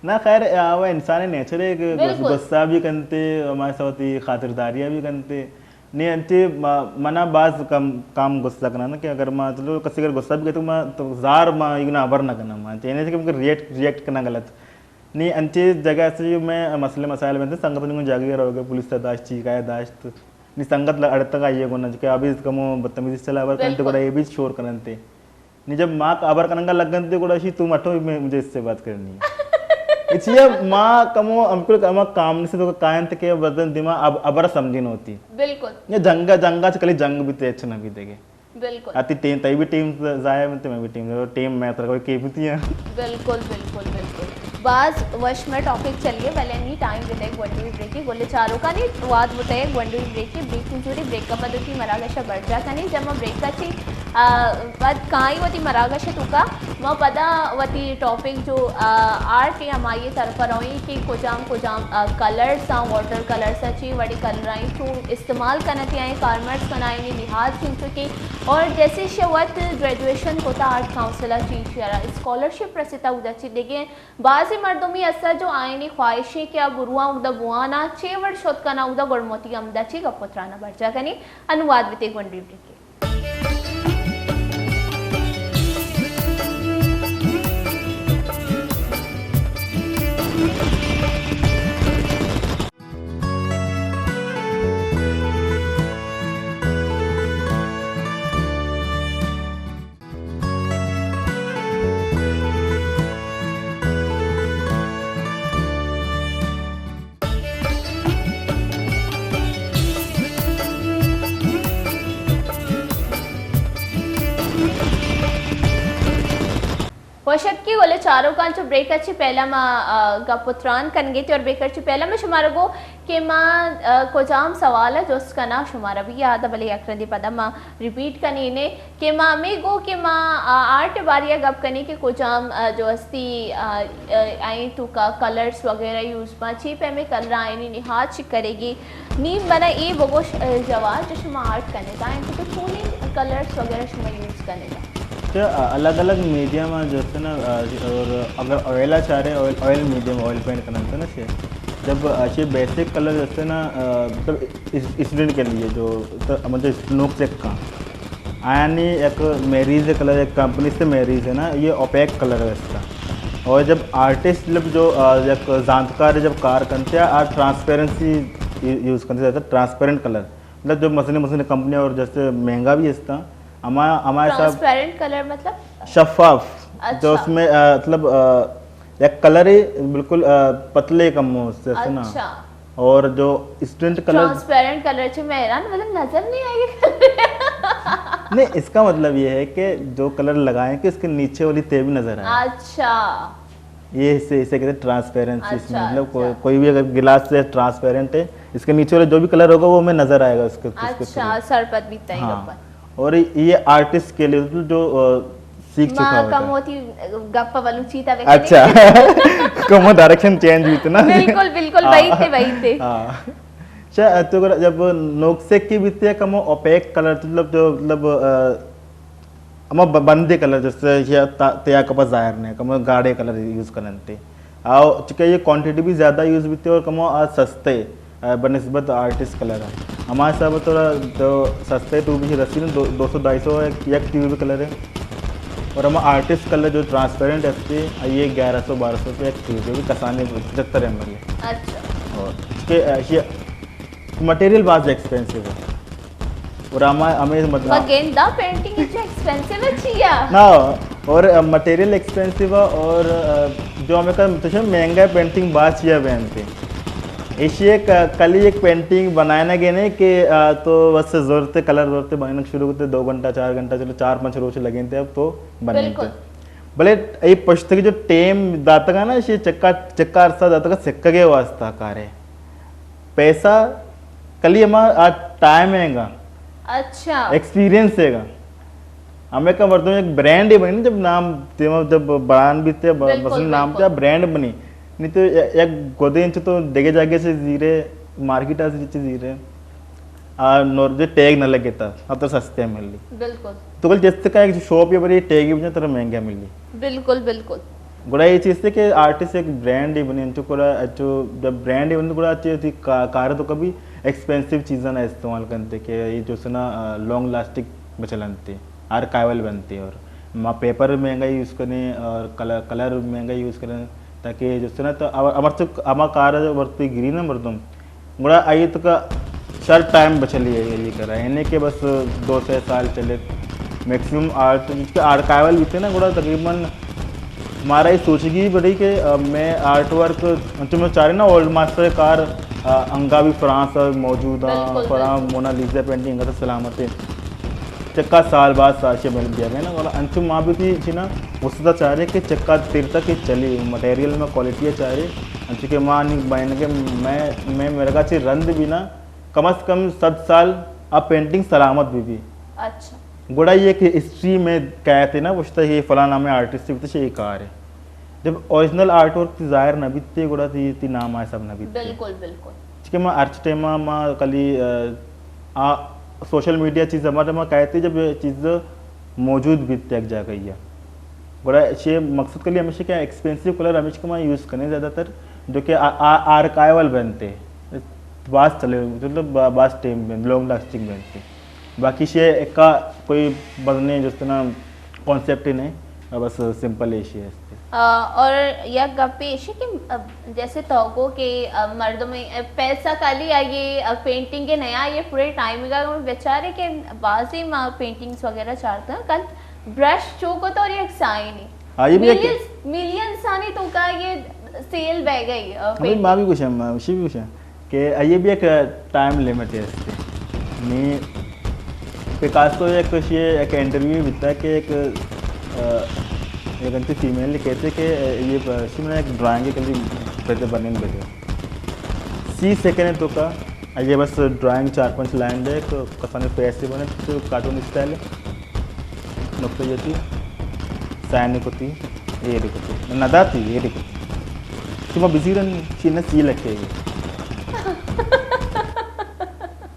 نہ خیر، آ، وہ انسان نیچر ہے کہ غص-، بالکل۔ غصہ بھی کنتے، ہمارے ساتھ ہی خاطرداریاں بھی کنتے۔ نی انچے ما، منا باز کم، کم غصہ کناں نا کہ اگر ما، چلو، کسی اگر غصہ بھی کرے تو ما، تو زار ما ایگنا ابر نہ کناں ما۔ انچے نہیں کہ مگر ریئیکٹ، ریئیکٹ کناں غلط۔ نی انچے جگہ سے جو میں مسئلے مسائل بنتے، سنگت نے جاگے رہو گے، پولیس سے داشت، چیکایا داشت۔ نی سنگت ل-، اڑتگا یہ گونا کہ ابھی کمو بدتمیزی چلا ابر کنتے، بالکل۔ گڑا یہ بھی شور کننتے۔ نی جب ما ہبر کننگا لگنت دے گڑا اشی تو مٹو میں، مجھے اس سے بات کرنی ہے۔ اچھا، ما کمو ہم کل کما کام سے تو کائنت کے بدن دما اب ابر سمجھن ہوتی۔ بالکل۔ یہ جنگا، جنگا چ کلی جنگ بھی تے اچھا نہ بھی دے گے۔ بالکل۔ آتی ٹیم، تئی بھی ٹیم ضائع ہوتے، میں بھی ٹیم، ٹیم میں تر کوئی کے بھی تھی ہیں۔ بالکل، بالکل، بالکل۔ باز وش میں ٹاپک چلیے، بلے نی ٹائم دے گونڈوی بریکی، گولے چاروکانی واد بوتے گونڈوی بریکی، بریک انجوری بریک اپ دوتی مراگشا برجا کنی، جب ما بریک اچھی آ، پد کائیں وتی مراگش ء توکا ما پدا وتی ٹاپک جو، آ، آرٹ ء ہمائی ء طرف ء رویں کہ کجام کجام، آ، کلرز آں، واٹر کلرز آں، چی وڑی کلر آئیں، چون استعمال کنت آئیں، کارمرز کنائیں لحاظ چنچو کہ، اور جیسے شہ وت گریجویشن کتا آرٹ کاؤنسل ء چی شرا اسکالرشپ رسیتا اودا چی دگہ بازیں مردمی ہستہ جو آیانی خواہشیں کہ آ برواں اودا بواناں، چے وڑ شت کناں اودا، گڑ موتی ہمدا چی گپ و ترانا برجا کنیں۔ انواد بیتے گونڈوی بریکے۔ وش اتکی گلیں چاروکاں، چو بریک ء چہ پہلا ما، آ، گپ و تران کنگے تے اور بریک ء چہ پہلا ما شمارا گو کہ ما، آ، کجام سوال ء جست کناں، شمارا بھی یاد ء، بلے یک رندے پدا ما ریپیٹ کنینے کہ ما ہمے گو کہ ما، آ، آرٹ ء باری ء گپ کنیں کہ کجام، آ، جو ہستی، آ، آ، آئی توکا کلرز وغیرہ یوز باں، چی پیمیں کلر آئینی نہاد چی کرے گی۔ نی منا اے بگوش، آ، جواز جو شما آرٹ کنے تا انت تو چونیں کلرز وغیرہ شما یوز کنگا؟ اچھا، الگ الگ میڈیم جیسے نا، اور اگر آئل چاہ رہے، oil oil medium oil paint کرنا تھا نا سے، جب اچھے بیسک کلر جیسے نا، مطلب اسٹوڈنٹ کے لیے جو مطلب نوک سیک کا آیانی یک میریز کلر، یک کمپنی سے میریز ہے نا، یہ اوپیک کلر ہے اس کا۔ اور جب آرٹسٹ جب جو یک زانتکار جب کار کرتے ہیں، آ ٹرانسپیرنسی یوز کرتے زیادہ، ٹرانسپیرنٹ کلر، مطلب جو مزنی مزنی کمپنی اور جیسے مہنگا بھی اس کا، ہما ہمارے ساتھ ٹرانسپیرنٹ کلر مطلب؟ شفاف، جو اچھا۔ اس میں مطلب یک کلر ہے بالکل پتلے کم ہو اس سے نا۔ اچھا۔ اور جو اسٹنٹ کلر ٹرانسپیرنٹ کلر چھ میں حیران، مطلب نظر نہیں آئی یہ کلر۔ نہیں، اس کا مطلب یہ ہے کہ جو کلر لگائیں کہ اس کے نیچے والی تہ بھی نظر آئے۔ اچھا۔ یہ اسے اسے کہتے ہیں ٹرانسپیرنسی، اس میں اچھا، مطلب کوئی اچھا۔ کوئی بھی اگر گلاس سے ٹرانسپیرنٹ ہے، اس کے نیچے والا جو بھی کلر ہوگا وہ ہمیں نظر آئے گا اس کے اس کے اچھا، through۔ سرپد بیتا ہے ہاں۔ اوپر۔ اور یہ آرٹسٹ کے لیے تو جو سیکھ چکا ہوتا ہے۔ کم ہوتی گپ بلوچی تا۔ اچھا۔ کم ڈائریکشن چینج ہوئی تھی نا۔ بالکل بالکل، وہی تھے وہی تھے۔ ہاں۔ اچھا، تو اگر جب نوک سیک کی بیتے کم اوپیک کلر، مطلب جو مطلب ہما بندے کلر جیسے تیا کپا ظاہر نہیں، کم گاڑے کلر یوز کرنتے۔ آؤ چونکہ یہ کوانٹٹی بھی زیادہ یوز بیتے اور کمو آ سستے بنسبت آرٹسٹ کلر ہے۔ ہمارے حساب تھوڑا جو سستے ٹو بھی رسی نا، دو سو ڈھائی سو یک ٹیوب کلر ہے۔ اور ہم آرٹسٹ کلر جو ٹرانسپیرنٹ ہستے، یہ گیارہ سو بارہ سو روپے یک ٹیوب ہے، کسانے پچہتر ایم ایل ہے۔ اچھا۔ اور اس کے مٹیریل بعض ایکسپینسو ہے۔ اور ہما ہمیں مطلب گیندا پینٹنگ اچ ایکسپینسو ہے چیا؟ نا، اور مٹیریل ایکسپینسو ہے اور جو ہمیں کا مطلب مہنگا پینٹنگ بعض چیا بنتے۔ ایشی ایک کلی ایک پینٹنگ بنانا گے نے کہ تو بس ضرورت کلر ضرورت بنانا شروع کرتے، دو گھنٹہ چار گھنٹہ چلو چار پانچ روز لگے تھے اب تو بنے۔ بلے یہ پشت کی جو ٹیم داتا گا نا، یہ چکا چکا عرصہ داتا گا سکھا کے واسطہ کارے۔ پیسہ کلی ہما آ ٹائم ہے گا۔ اچھا۔ ایکسپیرینس ہے گا۔ ہمیں کا مردم ایک برانڈ ہی بنی، جب نام تیما جب برانڈ بھی تے، بالکل، مثلاً نام بالکل۔ تے برانڈ بنی۔ نہیں تو یک گودے انچ تو دیگے جاگے سے زیرے، مارکیٹ آ سے زیرے۔ آ نور جو ٹیگ نہ لگے تا، اب تو سستے ملی۔ بالکل۔ تو کل جس کا ایک شاپ یا بڑی ٹیگ ہی بجا ترا مہنگا ملی۔ بالکل، بالکل۔ گڑا یہ چیز تھے کہ آرٹسٹ ایک برانڈ ہی بنے، انچو گڑا اچو جب برانڈ ہی بنے گڑا اچو تھی کا-، کار تو کبھی ایکسپینسو چیزاں نہ استعمال کرتے کہ یہ جو سنا لانگ لاسٹک بچلنتے، آرکائیول بنتے اور ما پیپر مہنگا یوز کریں اور کلر، کلر مہنگا یوز کریں تاکہ جو سنا تو امر تو ہما کار ہے ورتی گری نا مردم۔ گڑا آئی تک شر ٹائم بچلی ہے یہ کرا، یعنی کہ بس دو سے سال چلے میکسیمم آرٹ، جس کے آرکائیول بھی تھے نا، گڑا تقریباً ہمارا یہ سوچگی بڑی کہ میں آرٹ ورک، انچو میں چاہ رہے نا اولڈ ماسٹر کار انگا بھی فرانس موجود ہیں، بالکل، فرانس بالکل۔ مونا لیزا پینٹنگ انگا تو سلامت ہے۔ چکا سال بعد سال چہ مل بیا گئے نا، گڑا انچو ما بھی تھی چی نا استاد چارے کہ چکا تیر تک چلی، مٹیریل میں کوالٹی چارے، انچو کہ ما نی بین کہ میں، میں میرے کا چی رند بھی نا، کم از کم صد سال اب پینٹنگ سلامت بھی بھی۔ اچھا۔ گڑا یہ کہ ہسٹری میں کہتے نا، پوچھتا یہ فلاں نام آرٹسٹ بھی تو یہ کار ہے۔ جب اوریجنل آرٹ ورک تی ظاہر نہ بیتے، گڑا تی، تی نام آئے سب نہ بیتے۔ بالکل، بالکل۔ چونکہ ما ہرچ ٹائم ما کلی، آ، آ، سوشل میڈیا چیز ہمارے ما کہتے جب چیز موجود بیتے ایک جگہ یا۔ گڑا چے مقصد کلی ہمیشہ کہ ایکسپینسو کلر ہمیشہ کہ ما یوز کریں زیادہ تر، جو کہ آ، آ، آرکائیول بنتے۔ باس چلے، مطلب با-، باس ٹائم بن، لانگ لاسٹنگ بنتے۔ باقی شے ایکا کوئی بزنے جس طرح کانسیپٹ ہی نہیں، بس سمپل ایشی ہستے۔ آ، اور یک گپے ایشی کہ، آ، جیسے تو کو کہ، آ، مردم، آ، پیسہ کالی آئیے، آ، پینٹنگ کے نیا یہ پورے ٹائم کا بیچارے کہ بازی ما پینٹنگز وغیرہ چارتے ہیں، کل برش چوکو تو اور یک سائنی۔ ہاں، یہ بھی ایک ملینز، ملینز آنی تو کا یہ سیل بہ گئی، آ، ہمیں پینٹنگ۔ ماں بھی کچھ ہے، ماں اسی بھی کچھ ہے۔ کہ آئی ء بھی ایک ٹائم لمٹ ہے اس کے۔ نی پکاسو ایک شی ایک انٹرویو بیتا کہ ایک، آ، ایک انتی فیمیل نے کہتے کہ یہ شی میں ایک ڈرائنگ کلی بدے بنن بدے۔ سی سیکنڈ تو کا، یہ بس ڈرائنگ چار پانچ لائن دے، ایک کسانی فیس سے بنے تو کارٹون اسٹائل ہے۔ نقطہ یتی، سائن کتی، ایر کتی، نہ داتی، ایر کتی۔ شما بزیرن، شی نہ سی لکھے گی۔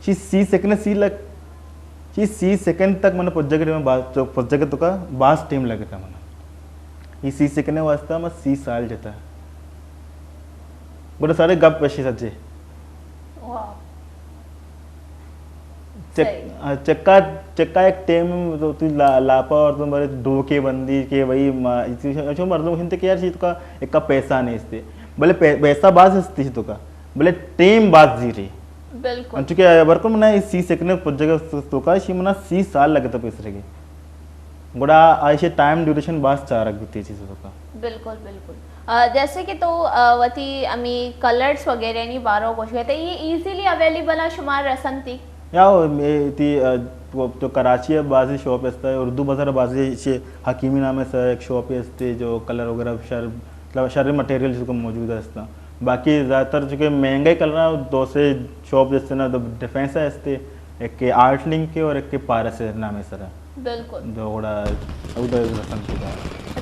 شی سی سیکنڈ سی لکھ، اے سی سیکنڈ تک من پجگ ٹیم باز، پجگ توکا باز ٹیم لگتا من۔ اے سی سیکنڈ واسطہ من سی سال جتا۔ گڑا سارے گپ وشی سچے۔ واہ۔ چک-، صحیح۔ ہاں، چکا، چکا ایک ٹیم تو، تو لا-، لاپا اور تم بڑے ڈوکے بندی کہ بھائی ما، اچھو مردم ہنتے کہ یار، چی توکا ایک کا پیسہ نہیں استے۔ بلے پے-، پیسہ باز استی توکا۔ بلے ٹیم باز زیری۔ بالکل۔ انچو کہ برکل منا اے سی سیکنڈ پجگ توکا، شی منا سی سال لگتا پیسرگے۔ گڑا آ ایشی ٹائم ڈیوریشن باز چارگ بیتی چیز توکا۔ بالکل، بالکل۔ آ، جیسے کہ تو، آ، وتی ہمیں کلرز وغیرہ نی بارو گوش گئے، تو یہ ایزیلی اویلیبل ہیں شمار رسنتی؟ یا، اے تی، آ، تو، تو کراچی ہے، بازی شاپ استا ہے، اردو بازار بازی چے حکیمی نام ہے سر، ایک شاپ استے جو کلر وغیرہ شر، مطلب شر مٹیریل جو موجود ہے استا۔ باقی زیادہ تر چونکہ مہنگے کلر ہیں، دو سے شاپ جیسے نا، دو ڈیفینس ہے استے، ایک کے آرٹ لنک ہے اور ایک کے پارس ہے نام ہے سر۔ بالکل۔ دو گڑا، او دو رسم کی دا۔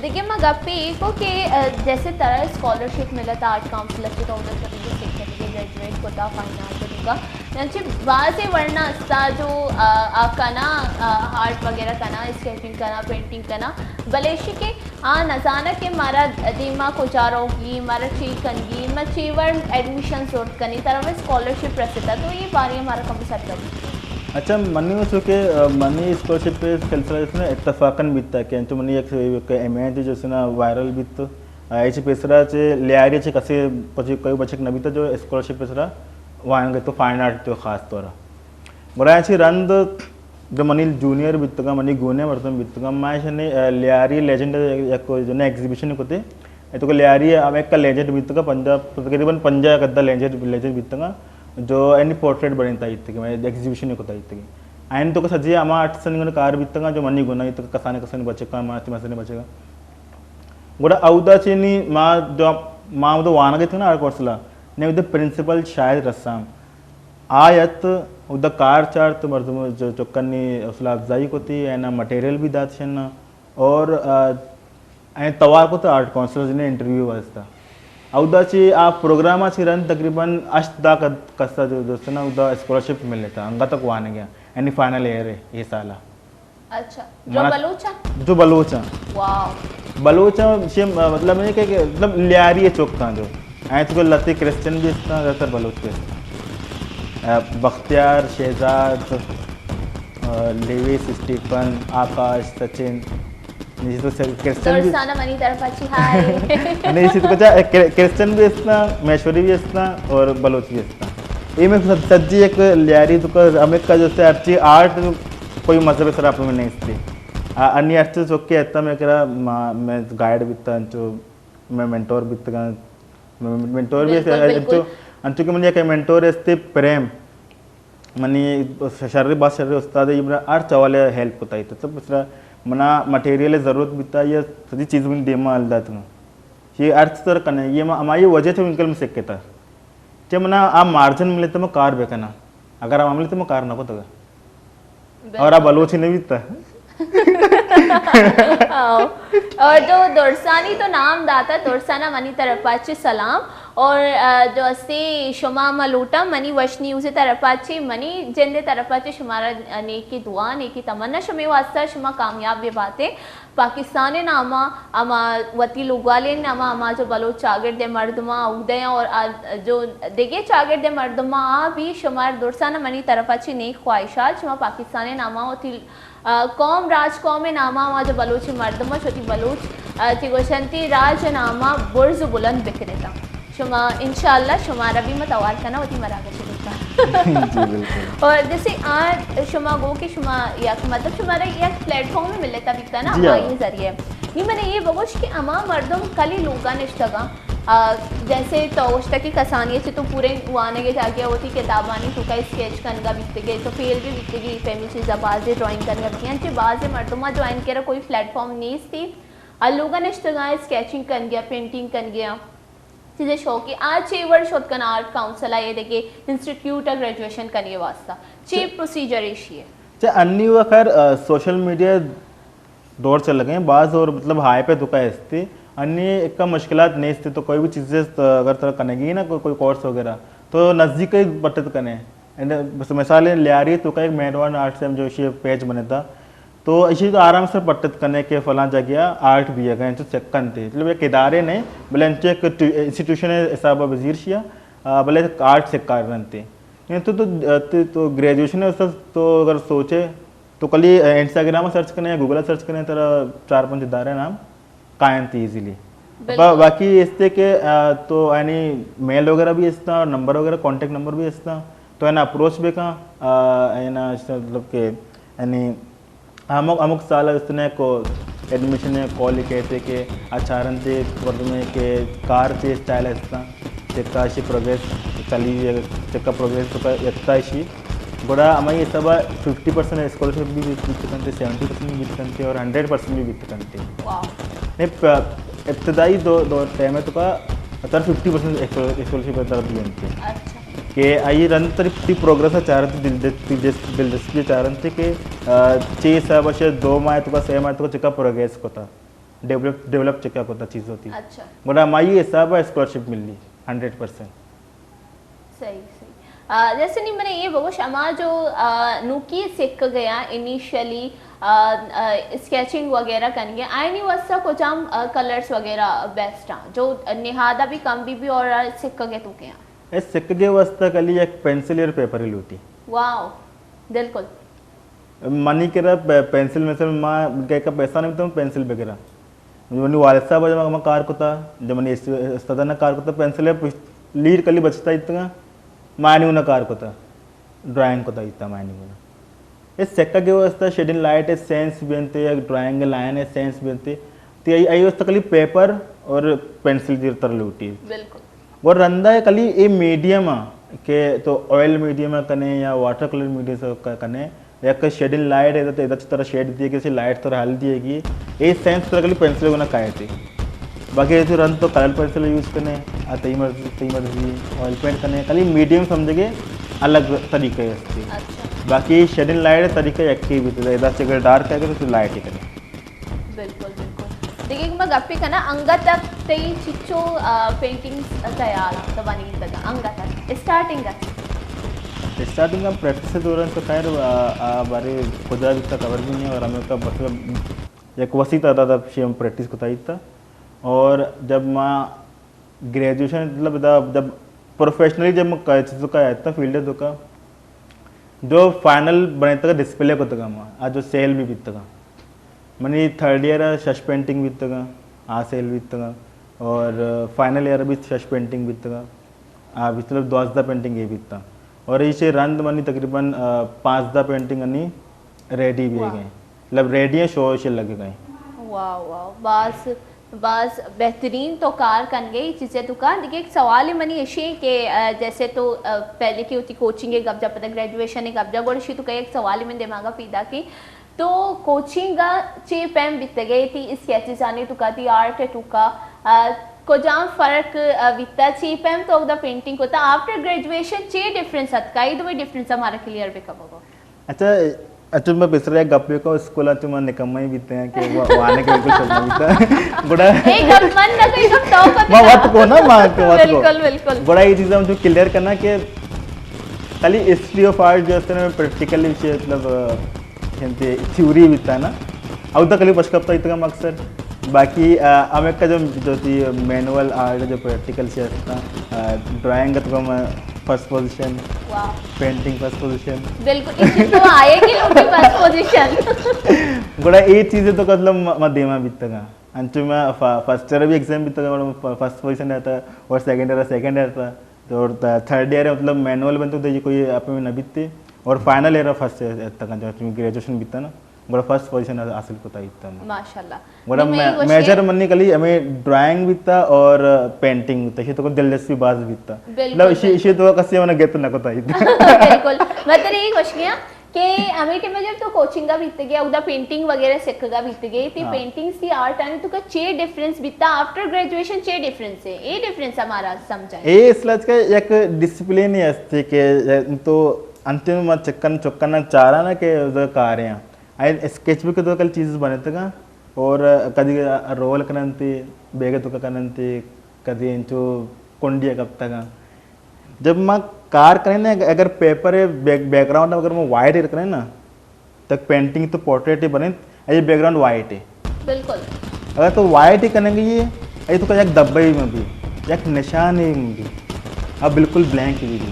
دیکھیں، ما گپے ایکو کہ، آ، جیسے ترا اسکالرشپ ملتا آرٹ کونسل سے، تو ادھر سرٹیفکیٹ سیکھ کر کے گریجویٹ کرتا فائن آرٹ کا۔ یعنی بازے ورنا استا جو، آ، آ کنا، آ، آرٹ وغیرہ کنا، اسکیچنگ کنا، پینٹنگ کنا، بلے اشی کہ آ نزانہ کہ مارا دیما کجا روگی، مارا چی کنگی، ما چی وڑ ایڈمیشن زورت کنی، ترا وہ اسکالرشپ رسیتا، تو یہ بارے مارا کم سرپدی۔ اچھا، منی وہ چونکہ، آ، منی اسکالرشپ پہ سلسلہ جس نے اتفاقاً بیتا کہ انچو منی ایک، ایک ایم اے تھی جس نا وائرل بیت، آ، ایچ پیسرا چے لیاری چے کسے پچے کوئی بچک نہ بیتا جو اسکالرشپ پیسرا وائن گئے تو فائن آرٹ تو خاص طور۔ گڑا ایچی رند جو منی جونیئر بیتگاں، منی گونے مردم بیتگاں، ما ایشانی، آ، لیاری لیجنڈ یک جو نا ایگزیبیشن کتے۔ اے تو کہ لیاری ہم ایک لیجنڈ بیتگا، پنجاہ، تقریباً پنجاہ گدا لیجنڈ، لیجنڈ بیتگا، جو اینی پورٹریٹ بنیتا ایتگی، میں ایگزیبیشن کتا ایتگی۔ این تو کہ سجی ہما آرٹسٹ گون کار بیتگا، جو منی گونا ایتگا، کسانی کسانی بچکا، ما تی مسئلے بچکا۔ گڑا اودا چینی ما جو، ما اودا وانگا ایتگا نا آرٹ کونسلا، نے اودا پرنسپل شاہد رسام آیت، اودا کار چارت، مردم جو چکانی حوصلہ افزائی کتی، اینا مٹیریل بھی دات شنا، اور، آ، این توار کت آرٹ کونسل نے انٹرویو واسطہ۔ اودا چی آ پروگرام چی رند تقریباً ہشت دا کد-، کسا جو دوستنا اودا اسکالرشپ ملتا، انگا تک وانگیا، یعنی فائنل ایئر ہے یہ سالا۔ اچھا، جو منا-، بلوچ ہیں؟ جو بلوچ ہیں۔ واو۔ بلوچ ہیں، شی مطلب نہیں کہ، کہ مطلب لیاری ہے چوک تھا جو۔ این تو لتے کرسچن بھی استا، زیادہ تر بلوچ بھی استا۔ آ، بختیار، شہزاد، آ، لیویس، اسٹیفن، آکاش، سچن، نشی تو سر-، کرسچن بھی درستانہ منی طرف اچھی ہائے۔ نشی تو کچا کر-، کرسچن بھی استا، میشوری بھی استا اور بلوچ بھی استا۔ یہ میں سب سجی ایک لیاری تو کر، ہمیں کا جیسے ہر چیز آرٹ کوئی مذہب سر آپ میں نہیں استی۔ آ، انی ہر چیز چوکے اتنا میں کرا، ما-، میں گائیڈ بیتا، انچو میں مینٹور بیتگا، میں مینٹور بھی بالکل، استا، بالکل۔ انچو، انچو کہ من یک مینٹور استے پریم، منی شر، بس شر استاد، یہ منا ہر چوالے ہیلپ کتا ہے۔ تو پسرا منا مٹیریل ضرورت بیتا، یہ سجی چیز من دیما الدا تھا۔ یہ ہر چیز کنے، یہ ما-، ہماری وجہ سے انکل میں سکتا۔ چہ منا آ مارجن ملے تو میں کار بکناں، اگر آ ملے تو میں کار نہ کتگا۔ بالکل۔ اور آ بلوچی نہ بیتا۔ آؤ۔ اور جو درسانی تو نام داتا، درسانا منی طرف پاچے سلام۔ اور، آ، جو اسے شما ما لوٹا منی وش نیوز طرف پاچے، منی جند طرف پاچے شمارا نیکی دعا، نیکی تمنا شمے واسطہ، شما کامیاب بھی باتے۔ پاکستان ء ناما ہما وتی لوگوالیں ناما ہما جو بلوچ چاگرد ء مردماں اودے اور آ جو دگہ چاگرد ء مردماں آ بھی شمار درسان منی طرفا چی نیک خواہشات۔ شما پاکستان ء ناما وتی، آ، قوم، راج قوم ء ناما ہما جو بلوچ مردماں شتی بلوچ، آ، چی گوشنتی راج ء ناما برز و بلند بکنتاں۔ شما انشاءاللہ شمارا بھی ما توار کناں وتی مراگش ء بکن۔ جی، بالکل۔ اور جیسے آ شما گو کہ شما یک، مطلب، شمارا یک پلیٹ فارم ملتا بیتا نا، جی ہاں۔ ہمائی ذریعے۔ نی من یہ بگوش کہ ہما مردم کلی لوگا نشتگا، آ، جیسے تو گوشتا کہ کسانی چی تو پورے وانگے جاگے ہوتی کتابانی تو کا اسکیچ کنگا بیتگے، تو فیل بھی بیتگی، فیمی چیزا بازی ڈرائنگ کنگا بیتگی، انچے بازی مردما جو ان کرا کوئی پلیٹ فارم نیستی، آ لوگا نشتگا اسکیچنگ کنگیا، پینٹنگ کنگیا۔ چیزے شوقی آ چے وڑ شت کن آرٹ کونسل آ ایدگہ انسٹیٹیوٹ آ گریجویشن کنگے واسطہ چے چ-، پروسیجر ایشی ہے؟ چہ انی و خیر، آ، سوشل میڈیا دور چل گئے ہیں، بعض اور مطلب ہائپ ہے تو کا استے، انی ایک کا مشکلات نہیں استے، تو کوئی بھی چیزیں، آ، اگر ترا کنگی نا کوئی، کوئی کورس وغیرہ تو نزدیک ہی بٹت کنے۔ بس مثال لیاری تو کا ایک مین ون آرٹ سیم جو شی پیج بنتا، تو اشی تو آرام سے پٹت کنے کہ فلاں جگہ آرٹ بیگ ءَ، انچو چیک کنتے، مطلب ایک ادارے نے، بلے انچو ایک انسٹیٹیوشن حساب بزیر شیا، بلے آرٹ سکار رنتے. تو تو تو گریجویشن ہے، تو اگر سوچے تو کلی انسٹاگرام سرچ کنے یا گوگل سرچ کنے، ترا چار پنچ ادارے نام کائنت ایزیلی. باقی استے کہ تو یعنی میل وغیرہ بھی استا، نمبر وغیرہ، کانٹیکٹ نمبر بھی استا، تو اینا اپروچ بکن. اینا مطلب کہ یعنی ہمک ہمک سال استنے کو ایڈمیشن کال کہتے کہ اچارنتے مردمے کہ کار چے اسٹائل استا، چکا اشی پروگریس چلی، چکا پروگریس تو یکتا اشی. گڑا ہمائی حساب ففٹی پرسینٹ اسکالرشپ بھی بیت کنتے، سیونٹی پرسینٹ بھی بیت کنتے اور ہنڈریڈ پرسینٹ بھی بیت کنتے. نہیں، ابتدائی دو دو ٹائم ہے تو کا Uttar fifty percent scholarship Uttar دی انتے کہ آئی رند تری تی پروگریس چارنتے، دلچسپی چارنتے کہ چے حساب سے دو ماہ تو کا، سے ماہ تو کا چکا پروگریس کوتا، ڈیولپ ڈیولپ چکا کوتا چیز ہوتی. گڑا ہمائی حساب اسکالرشپ ملی ہنڈریڈ پرسینٹ. صحیح، صحیح. جیسے نی منے یہ بگوش، اما جو نوکی سکگ ءَ انیشلی اسکیچنگ وغیرہ کنگے، آئینی واسطہ کجام کلرز وغیرہ بیسٹ ہیں جو نہادہ بھی کم بھی بھی اور سکگ ءَ تو کیا؟ اے سکگ ءِ واسطہ کلی یک پینسل اور پیپر لوٹی. واو، بالکل. منی کرا پینسل مثلا ما کہ پیسہ نہیں تو پینسل بگرا. منی والد صاحب جب ما کار کتا، جب منی استاد نے کار کتا، پینسل لیر کلی بچتا اتگا، مانی انہاں کار کتا، ڈرائنگ کتا اتگا مانی انہاں. اس سکگ ءِ واسطہ شیڈنگ لائٹ سینس بنتے، یا ڈرائنگ لائن سینس بنتے، تی ای ای واسطہ کلی پیپر اور پینسل دیر تر لوٹی. بالکل. گڑا رندا کلی اے میڈیم ءَ کہ تو آئل میڈیم ءَ کنے یا واٹر کلر میڈیم ءَ کنے، یک شیڈنگ لائٹ ہے، تو ادھر ترا شیڈ دیے گی، لائٹ ترا ہل دیے گی، اے سینس ترا کلی پینسل گنا کائے تھی. باقی تو رند تو کلر پینسل یوز کنے، آ تئی مرضی، تئی مرضی، آئل پینٹ کنے، کلی میڈیم سمجھ گے الگ طریقے ہے اس کے. باقی شیڈنگ لائٹ طریقہ یک ہی بھی، ادھر سے اگر ڈارک ہے تو لائٹ ہی کنے. بالکل، بالکل. دگہ ما گپے کناں، انگت تک تئی چچو پینٹنگز تیار اَنت، تو بنیتگ اَنت انگت تک، اسٹارٹنگ ءَ؟ اسٹارٹنگ ءَ پریکٹس ءِ دوران تو خیر، آ، آ، بارے کجا بیتا خبر بھی نہیں، اور ہمیں کا مطلب یک وسیع تعداد ءَ شی ہم پریکٹس کتا ہی تھا. اور جب ما گریجویشن مطلب دا، جب پروفیشنلی جب ما چیز کا آتا فیلڈ تو کا، جو فائنل بنیتگا ڈسپلے کتگا ما، آ جو سیل بھی بیتگا. منی تھرڈ ایئر شش پینٹنگ بیتگا، آ سیل بیتگا، اور فائنل ایئر بھی شش پینٹنگ بیتگا، آ مطلب دوازدہ پینٹنگ یہ بیتا. اور ایشی رند منی تقریباً پانزدہ پینٹنگ انی ریڈی بھی گئے، مطلب ریڈی ہیں، شو شے لگے گئے. واہ واہ، باز باز بہترین تو کار کن گئی چیزے تو کا. دیکھیں، ایک سوال منی ایشی کہ جیسے تو پہلے کی ہوتی کوچنگ گپ جا، پتہ گریجویشن گپ جا، گوڑ شی تو کئی ایک سوال من دماغا پیدا کی، تو کوچنگ چے پیم بیتگے تھی، اس کیچز آنے تو کا تھی، آرٹ تو کا کجام فرق بیتا؟ چے پیم تو دا پینٹنگ کو تا، آفٹر گریجویشن چے ڈفرنس اتکا؟ یہ دو ڈفرنس ہمارا کلیئر بکا بگو. اچھا، اچھا، میں پیسرا یک گپے کو، اسکول ءَ چہ من نکمہ ہی بیتے ہیں کہ وہ، وہ آنے کے بالکل شوق نہیں بیتا. گڑا اے گپ من نہ کئی، گپ تو پتہ ما وت کو نا، ما کے وت کو. بالکل، بالکل. گڑا یہ چیز ہم جو کلیئر کرنا کہ خالی ہسٹری آف آرٹ جو ہے نا، پریکٹیکلی مطلب تھیوری بیتا نا، او تک کلی پشکپتا اتنا مقصد. باقی ہمیں کا جو، جو تھی مینول آرٹ جو پریکٹیکل سے ڈرائنگ تو ہم first position, painting first position. بالکل، اس تو آئے گی لوٹی فرسٹ پوزیشن. گڑا اے چیزیں تو مطلب ما دیما بیتگا. انچو ما فرسٹ ایئر بھی ایگزام بیتگا، گڑا فرسٹ پوزیشن رہتا، اور سیکنڈ ایئر سیکنڈ رہتا، اور تھرڈ ایئر مطلب مینول بنتے تو یہ کوئی اپنے نہ بیتے، اور فائنل ایئر فرسٹ ایئر تک جو گریجویشن بیتا نا، گڑا فرسٹ پوزیشن حاصل کتا ایتا. ماشاءاللہ. گڑا میجر منی کلی ہمیں ڈرائنگ بیتا اور پینٹنگ بیتا، اشی تو دلچسپی باز بیتا. بالکل، مطلب اشی، اشی تو کسی من گت نہ کتا ایتا. بالکل. میں تیرے یہ گوش گیا کہ ہمیں ٹائم جب تو کوچنگ کا بیتگے، اودا پینٹنگ وغیرہ سکھگا بیتگے، تی پینٹنگ سی آرٹ آنی تو کا چے ڈفرنس بیتا؟ آفٹر گریجویشن چے ڈفرنس ہے؟ اے ڈفرنس ہمارا سمجھائیں. اے اصل کا یک ڈسپلین ہی است کہ تو انتم چکن چکن چارا نا کہ کارے ہیں. اسکیچ بک تو کل چیز بنتگا، اور کدی رول کننتی، بیگ تو کننتی، کدی انچو کنڈی کپتگا. جب ما کار کریں نا، اگر پیپر ہے، بیک گراؤنڈ اگر ما وائٹ ایر کریں نا، تک پینٹنگ تو پورٹریٹ ہی بنے، یہ بیک گراؤنڈ وائٹ ہے۔ بالکل۔ اگر تو وائٹ ہی کریں گے، یہ یہ تو یک دبئی میں بھی، یک نشان ہی میں بھی، اب بالکل بلینک بھی بھی۔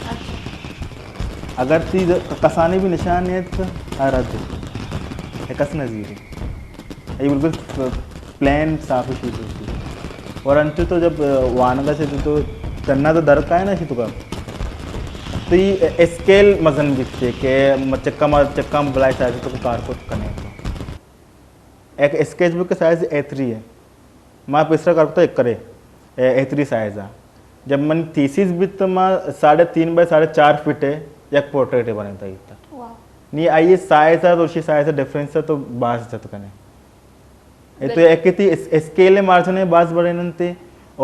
اچھا۔ اگر تی کسانی بھی نشان ہے تو ہر حد ہے، کس نظیر ہے۔ یہ بالکل پلین صاف شیٹ ہوتی۔ اور انچو تو جب وانگا سے تو تنا تو در کا ہے نا شی تو کا، تو یہ اسکیل مزن بیتے کہ چکا ما چکا بلائے سائز تو کار کو کنے تو۔ ایک اسکیچ بک سائز اے تھری ہے، ما پیسرا کار کو ایک کرے اے تھری سائز ہے۔ جب من تھیسس بیت تو ما ساڑھے تین بائی ساڑھے چار فٹ ہے، یک پورٹریٹ بنے تھا۔ نی آئیے سائز ہے تو اسی سائز ڈفرنس ہے تو باز جت کنے۔ اے تو ایک تھی اسکیل مارجن ہے باز بڑے ننتے،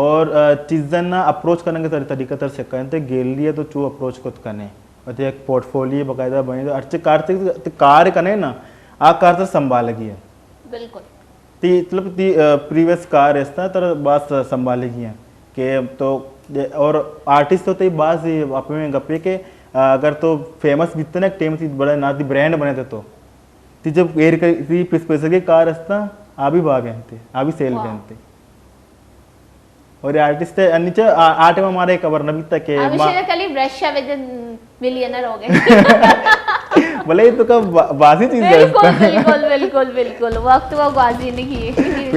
اور چیزاں نا اپروچ کرنے کے طریقہ تر سکھائیں تے، گیلری ہے تو چو اپروچ کت کنے، اور تے ایک پورٹ فولیو باقاعدہ بنے تو ہر چیز کار تے کار کنے نا، آ کار تر سنبھال گئی ہے۔ بالکل۔ تی مطلب تی پریویس کار اس طرح تر باز سنبھال گئی ہیں کہ تو اور آرٹسٹ تو تی باز اپنے گپے کہ اگر تو فیمس بیتے نا ٹیم تی بڑا نا تی برانڈ بنے تے تو تی جب ایر کر تی پس پیسر کے کار استا، آ بھی بھاگ انتے، آ بھی سیل انتے۔ اور یہ آرٹسٹ ہے نیچے آ ٹائم ہمارے خبر نہ بیتا کہ ہمیشہ کلی برش ہے وجہ ملینر ہو گئے۔ بلے یہ تو کا بازی چیز ہے۔ بالکل بالکل بالکل بالکل، وقت وہ بازی نہیں کی۔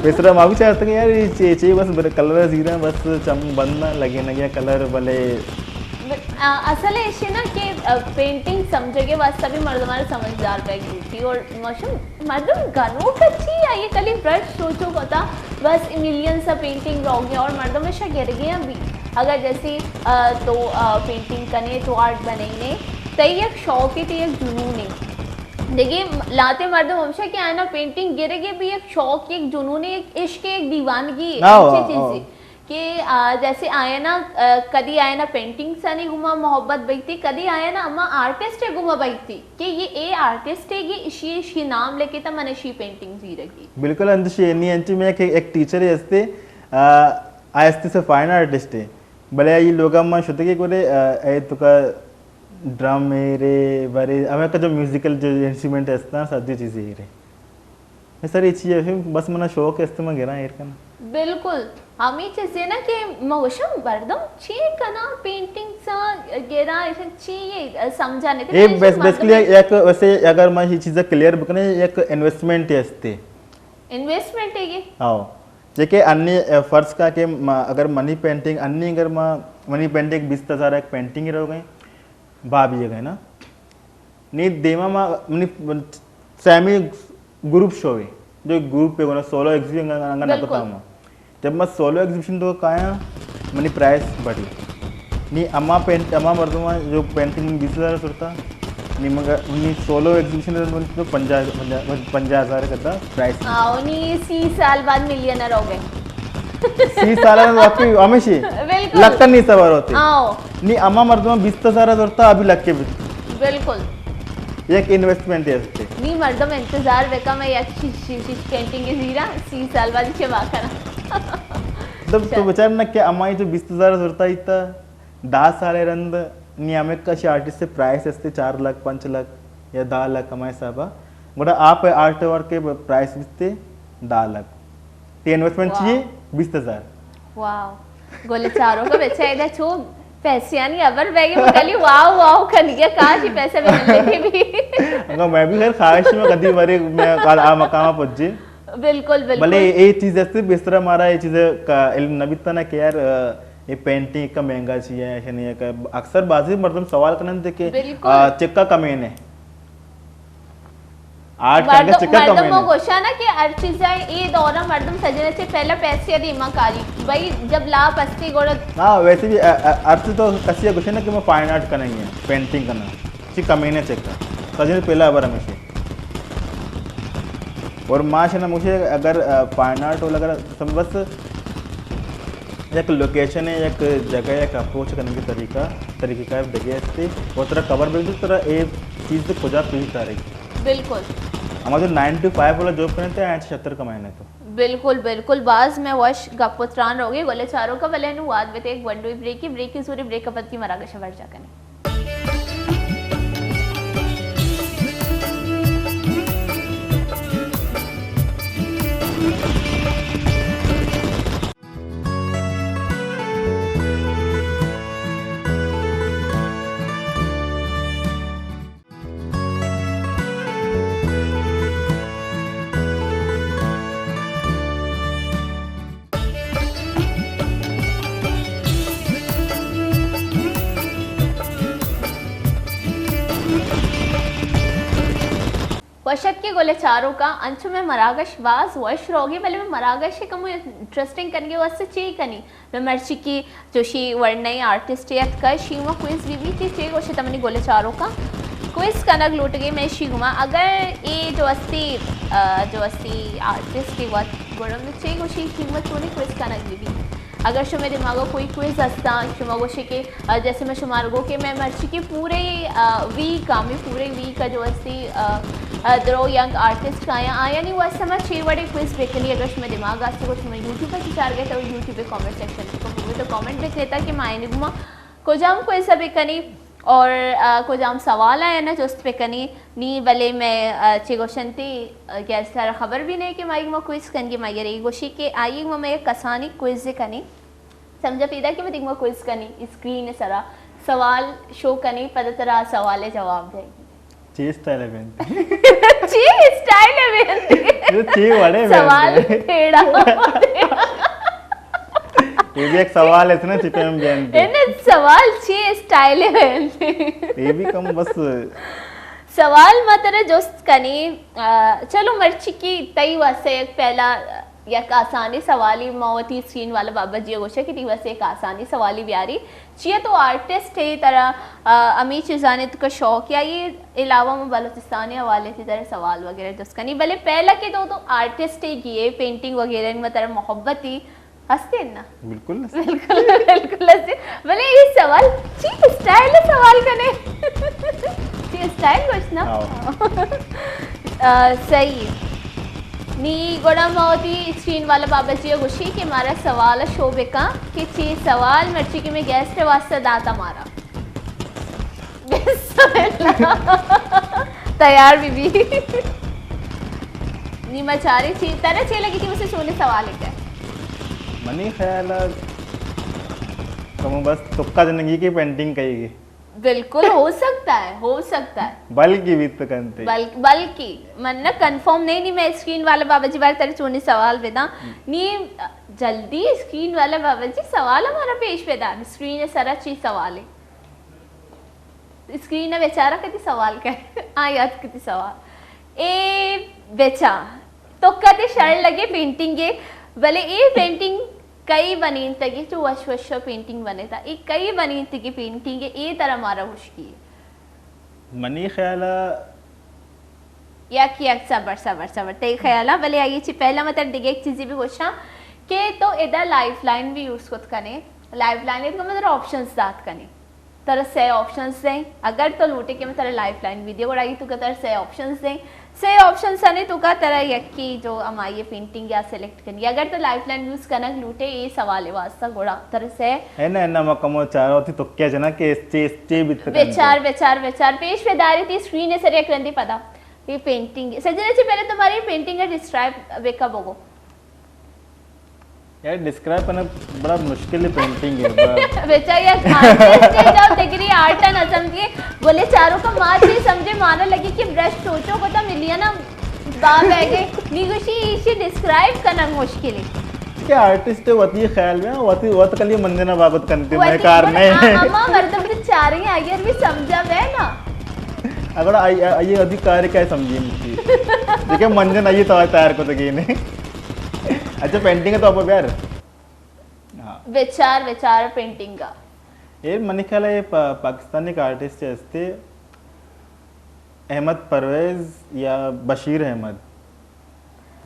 پیسرا ما بھی چاہتے ہیں یار یہ چیز بس کلر زیرا بس چم بند نہ لگے نہ گیا کلر بلے۔ اصل ایشی نا کہ پینٹنگ سمجھے کے واسطہ بھی مردماں سمجھدار بیگ ہوتی اور مشہور مردم گنوک اچھی آئیے کلی برش سوچو کتا بس ملین سا پینٹنگ رو گیا اور مردم ایشا گر گیا بھی۔ اگر جیسے تو پینٹنگ کنے تو آرٹ بنائینے، تئی یک شوق ہے، تئی یک جنون ہے۔ دیکھیے لاتے مردم ہمیشہ کہ آئینا پینٹنگ گرے گے بھی یک شوق، یک جنون ہے، یک عشق ہے، یک دیوانگی ہے، اچھی چیز ہے۔ کہ جیسے آیا نا کدی آیا نا پینٹنگس آنی گما محبت بیتی، کدی آیا نا اما آرٹسٹ گما بیتی کہ یہ اے آرٹسٹ ہے، یہ اشی اشی نام لکھے تا من اشی پینٹنگ زیرگی۔ بالکل انت شی نی انچی میں ایک ٹیچر ہستے، آ ہستے سے فائن آرٹسٹ ہے، بلے یہ لوگا ما شتگی کرے اے تو کا ڈرم ہے رے برے ہمیں کا جو میوزیکل جو انسٹرومنٹ ہستا سجی چیزیں ہی رے۔ سر یہ چیز ہے بس منا شوق ہے استعمال گرا ایر کنا۔ بالکل۔ ہمیں چیزیں نا کہ موشم بردم چی کنا پینٹنگ سا گرا ایشن چی یہ سمجھانے تے اے بس بیسکلی ایک ویسے اگر میں یہ چیزیں کلیئر بکنے ایک انویسٹمنٹ ہے استے۔ انویسٹمنٹ ہے یہ؟ ہاں۔ جے کہ انی فرض کا کہ اگر منی پینٹنگ انی اگر منی پینٹنگ بیست ہزار ایک پینٹنگ رہ گئے بھابی گئے نا۔ نی دیما ما منی سیمی گروپ شوی جو گروپ پہ گنا سولو ایگزیبیشن انگا نہ کتا ما۔ جب ما سولو ایگزیبیشن تو کایا منی پرائس بڑی۔ نی اما پینٹ اما مردم جو پینٹنگ بیس ہزار سرتا نی مگر نی سولو ایگزیبیشن تو پنجاہ پنجاہ ہزار کتا پرائس۔ آؤ نی سی سال بعد ملینر ہو گئے۔ سی سال میں واقعی ہمیشہ لکھ نہیں سوار ہوتے۔ نی اما مردم بیست ہزار زرتا ابھی لکے بیت۔ بالکل۔ یک انویسٹمنٹ ہے استے۔ نی مردم انتظار بکا میں یک شش شش پینٹنگ زیرا سی سال بعد چے واقعا۔ مطلب تو بچار نہ کہ اما جو بیست ہزار زرتا ایتا دہ سال رند نی ہمیں کش آرٹسٹ سے پرائس استے چار لاکھ پانچ لاکھ یا دہ لاکھ ہمارے حسابا۔ گوڑا آپ آرٹ ورک کے پرائس بیتے دہ لاکھ۔ تی انویسٹمنٹ چیے بیست ہزار۔ واو۔ گل چارو کا بچا ادا چو پیسے آنی ابر بیگی مکلی واو واو کھنگیا کاش پیسے بھی ملے کے بھی۔ انگا میں بھی خیر خواہش میں کدی بارے میں کال آ مقام پجے۔ بالکل بالکل۔ بلے یہ چیز ہے بستر ہمارا یہ چیز کا علم نہ بیتا نا کہ یار یہ پینٹنگ کا مہنگا چیز ہے ایسے نہیں ہے۔ اکثر بازی مردم سوال کرنے تھے کہ چکا کمین ہے۔ آرٹ کرنے مردم چکا کمین ہے۔ گوشانا کہ ہر چیز ہے اے دورہ مردم سجنے سے پہلا پیسے دیما کاری بھائی جب لاپ استی گوڑا۔ ہاں ویسے بھی ارچ تو کسی گوشے نا کہ میں فائن آرٹ کریں گے پینٹنگ کرنا چی کمین ہے چکا سجنے پہلا بار ہمیشہ۔ اور ماشاءاللہ مجھے اگر فائن آرٹ ہو لگا بس یک لوکیشن ہے یک جگہ یک اپروچ کرنے کی طریقہ طریقہ کار دگے استے اور ترا خبر ملتی ترا اے چیز کجا پیش دارے۔ بالکل۔ ہمارا جو نائن ٹو فائیو والا جاب کرنے تھے آئیں چھتر کمائے تو بالکل، بالکل، باز مئے وش گپ ءُ تران روگی گل ءِ چاروکاں، بلے نوں وھد بہ دئے گونڈوئیں بریکے، بریکے زوری، بریک ءَ پد کہ مراگش ءَ برجاہ کنیں۔ وش اتکے گل ءِ چاروکاں، انچو مئے مراگش باز وش روگی، بلے مئے مراگش ءَ کمو انٹرسٹنگ کنگی واسطہ چے کنی؟ مئے مرچی کی چوشی وڑنئیں آرٹسٹے اتکہ، شی گوما کوئز بہ بیت، چے گوشے تہ منی گل ءِ چاروکاں؟ کوئز کنگ لوٹگے مئے شی گوما، اگر اے جو استی، آ، جو استی آرٹسٹے وت، گڑا مئے چے گوشی شی گوما چونیں کوئز کنگ بہ بیت؟ اگر شمئے دماغا کوئی کوئز ہستاں، شما گوشے کہ، آ، جیسے مئے شمارا گو کہ مئے مرچی کی پورے، آ، ویک ءَ، مئے پورے ویک ءَ جو استی، آ، آ، درو ینگ آرٹسٹ آیاں، آیانی واسطہ ما چے وڑیں کوئز بکنی؟ اگر شمئے دماغا استی گڑا شما یوٹیوب ءَ چارگے تہ یوٹیوب ءِ کامنٹ سیکشن ءَ تو کمنٹ بکنیت تاکہ ما آیانی گوما کجام کوئز ءَ بکنی اور، آ، کجام سوال آیانا جست بکنی۔ نی بلے مئے، آ، چے گوشنتی، آ، گیسٹ ءَ را خبر بھی نہیں کہ ما آئی گوما کوئز کنگی، ما آئی ءَ را اے گوشی کہ آئی گوما مئے کسانیں کوئز کنی۔ سمجھا پیداک کہ ما آئی گوما کوئز کنی، اسکرین ءِ سرا سوال شو کنی، پدا ترا سوال ءِ جواب دئیگی۔ چی اسٹائل ءَ بنت؟ چی اسٹائل ءَ بنت؟ اے چی وڑے بنت؟ سوال پھیڑا۔ اے بھی ایک سوال ہے نا، چی پہ ہم بنت؟ اے نا سوال چی اسٹائل ءَ بنت؟ اے بھی کم بس۔ سوال ما ترا جست کنی، آ، چلو مرچی کی تئی واسطہ یک پہلا یک آسانی سوالی، ما وتی اسکرین والا بابا جی ءَ گوشے کہ تئی واسطہ یک آسانی سوالی بیاری۔ چیا تو آرٹسٹ ئے، ترا، آ، ہمے چیزانی توکا شوق یا؟ اے علاوہ ما بلوچستان ءِ حوالے سے ترا سوال وغیرہ جست کنی، بلے پہلا کہ تو، تو آرٹسٹ ئے گی ئے، پینٹنگ وغیرہ ما ترا محبت ای ہستے نا؟ بالکل ہستے۔ بالکل، بالکل ہستے۔ بلے اے سوال چی اسٹائل ءَ سوال کنے؟ چی اسٹائل گوشت نا؟ ہاں۔ آ، صحیح۔ نی گڑا ما وتی اسکرین والا بابا جی ءَ گوشی کہ مارا سوال ءَ شو بکن کہ چی سوال مرچی کہ مئے گیسٹ ءِ واسطہ داتا مارا۔ بسم اللہ۔ تیار بہ بی۔ نی ما چاریں چی، ترا چے لگی کہ مجھ سے چونیں سوال ہے کیا؟ منی خیال ہے کمو بس تکا جنگی کی پینٹنگ کئی گی۔ بالکل ہو سکتا ہے، ہو سکتا ہے۔ بلکہ بھی تو کنتے۔ بل-، بلکہ من نہ کنفرم نہیں، نہیں میں اسکرین والا بابا جی بار ترا چونیں سوال بداں۔ ہم۔ نی جلدی اسکرین والا بابا جی سوال ہمارا پیش بدار۔ اسکرین سرا چی سوال ہے؟ اسکرین ءَ بچار ءَ کدی سوال کئے؟ آ یات کتی سوال۔ اے بچا، تو کدی شر لگے پینٹنگ ءَ، بلے اے پینٹنگ کئی بنینتگی؟ چو وش وش پینٹنگ بنیتا۔ اے کئی بنینتگی پینٹنگ ءَ؟ اے ترا مارا ہشکی۔ منی خیال ءَ یک، یک، صبر، صبر، صبر۔ تئی خیال ءَ، بلے آئی چی پہلا ما ترا دگہ یک چیزی بھی گوشاں کہ تو ادا لائف لائن بھی یوز کت کنے۔ لائف لائن ءَ تو ما ترا آپشنز دات کنے۔ ترا سے آپشنز دیں۔ اگر تو لوٹے کہ ما ترا لائف لائن بھی دے، گڑا آئی توکا ترا سے آپشنز دیں۔ سے آپشنز آنی توکا ترا یکی جو ہمائی پینٹنگ یا سلیکٹ کنی۔ اگر تو لائف لائن یوز کنگ لوٹے اے سوال واسطہ، گڑا ترا سے۔ ہے نا، ہے نا، ما کمو چارو تھی تو کیا جنا کہ اس چیز چے بیت کنتے۔ بچار، بچار، بچار۔ پیش پہ داری تھی اسکرین ءِ سر یک رندی پدا۔ یہ پینٹنگ۔ سجنا چی پہلے تمہاری پینٹنگ ءَ ڈسکرائب بکا بگو۔ یار، ڈسکرائب کرنا بڑا مشکل ہے، پینٹنگ ہے، بڑا۔ بیچارہ یک آرٹسٹ ہے، جو ڈگری آرٹ ءَ نہ سمجھے، بولے چاروں کا مات نہیں سمجھے، مانا لگی کہ برش چوچو کو تا ملیا نا، باب ہے گئے۔ نی گوشی ایشی ڈسکرائب کرنا مشکل ہے۔ کہ آرٹسٹ وتی خیال میں، وتی، وت کلی منجنا باگت کنتے، میں وتی کار نہیں۔ آ-، اما مردم تو چاریں، اگر بھی سمجھا میں نا۔ اگر آئی، آئی ادھی کار کیا سمجھی مجھے۔ دیکھے منجن آئی تو تیار کو تو گئی نہیں۔ اچھا، پینٹنگ ءَ تو آپ بیار۔ ہاں۔ وچار، وچار پینٹنگ ءَ۔ اے منی خیال ءَ اے پا-، پاکستانی ایک آرٹسٹ ہستے احمد پرویز یا بشیر احمد۔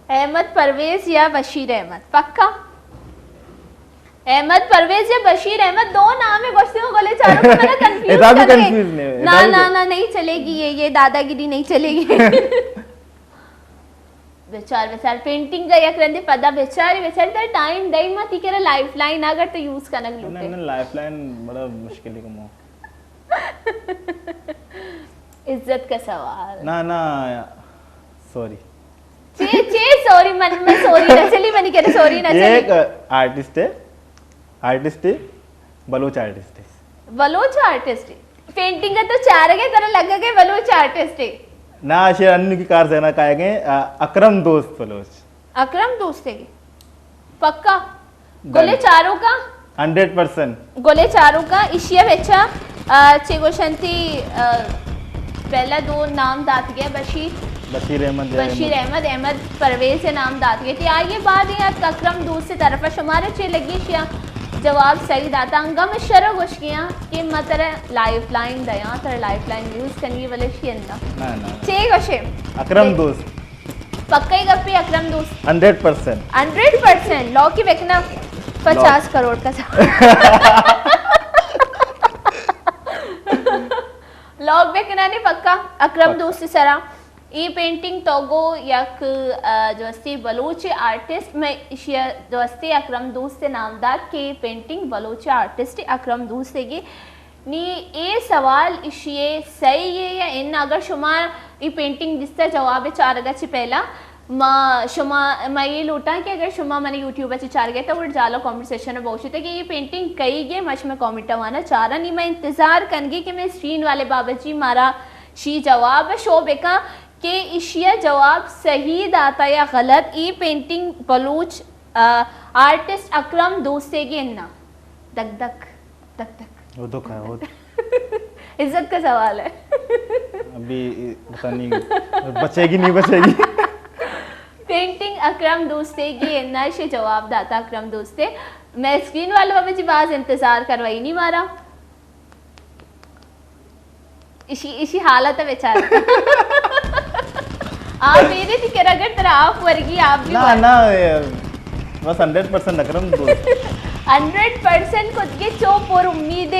احمد پرویز یا بشیر احمد، پکا؟ احمد پرویز یا بشیر احمد، دو نام ہے، گوشتے ہو گلے چاروں کو میں نے کنفیوز ادا بھی کر کے۔ کنفیوز نہیں ہے، نہ، ادا بھی نہ، کن- نہ، نہیں چلے گی یہ، یہ دادا گیری نہیں چلے گی۔ بچار، بچار، پینٹنگ ءَ یک رندے پدا بچاری، بچاری، ترا ٹائم دئی ما تی کرا لائف لائن اگر تو یوز کنگ نہ، لوٹے۔ نہ، لائف لائن بڑا مشکل ہے کمو۔ عزت کا سوال۔ نہ، نہ، سوری۔ چے، چے سوری؟ من، من سوری نہ چلی، منی کرا سوری نہ یہ چلی۔ ایک آرٹسٹ ہے، آرٹسٹ ہے، بلوچ آرٹسٹ ہے۔ بلوچ آرٹسٹ ہے۔ پینٹنگ ءَ تو چارگ ءَ ترا لگگ ءَ بلوچ آرٹسٹ ہے۔ نہ، اشی انو کی کار زینا کائے گئے، آ، اکرم دوست بلوچ۔ اکرم دوست ہے۔ پکا؟ ڈن۔ گلے چاروکا؟ Hundred percent. گلے چاروکا، اشی ءَ بچا، آ، چے گوشنتی، آ، پہلا دو نام دات گئے، بشیر، بشیر احمد، بشیر احمد، احمد پرویز ءِ نام دات گئے۔ تی آئیے بعد یہ اکرم دوست ءِ طرف ءَ شمارا چے لگی اشی ءَ؟ جواب صحیح داتا۔ انگا من شرو گوشگیاں کہ ما ترا لائف لائن دیاں، ترا لائف لائن یوز کنگی، بلے شی اندا۔ نہ، نہ، نہ۔ چے گوشے؟ اکرم دوست۔ پکا ہی گپے اکرم دوست؟ Hundred percent. Hundred percent. Lakh ہی بکنا پچاس کروڑ کا سا۔ لاک بکنا نے پکا اکرم پکا۔ دوست سرا۔ اے پینٹنگ تو گو یک، آ، جو استی بلوچ آرٹسٹ، میں اشیا جو استی اکرم دوست نام دات کہ پینٹنگ بلوچ آرٹسٹ اکرم دوست گی۔ نی اے سوال اشی صحیح ہے یا ان؟ اگر شما اے پینٹنگ دیستا جواب چارگا چی پہلا ما شما، ما یہ لوٹاں کہ اگر شما من یوٹیوب چی چارگے تو وڑ جالا کمنٹ سیکشن بوشتے کہ یہ پینٹنگ کئی گے، ما شما کمنٹ وانا چارا۔ نی میں انتظار کنگی کہ میں اسکرین والے بابا جی مارا شی جواب شو بکا کہ اشیا جواب صحیح داتا یا غلط۔ ای پینٹنگ بلوچ، آ، آرٹسٹ اکرم دوستے گی اننا۔ دک دک، دک دک۔ وہ دکھ ہے، وہ عزت کا سوال ہے۔ ابھی پتہ نہیں بچے گی، نہیں بچے گی۔ پینٹنگ اکرم دوستے گی اننا، شی جواب داتا اکرم دوستے۔ میں اسکرین والے بابا جی باز انتظار کروائی نہیں مارا۔ اشی، اشی حالت ہے بیچارہ۔ آپ میرے تھی کرا اگر ترا آپ ورگی آپ بھی نہ، ور۔ نہ، یہ بس ہنڈریڈ پرسینٹ اکرم دوست۔ ہنڈریڈ پرسینٹ خود کے چو پر امید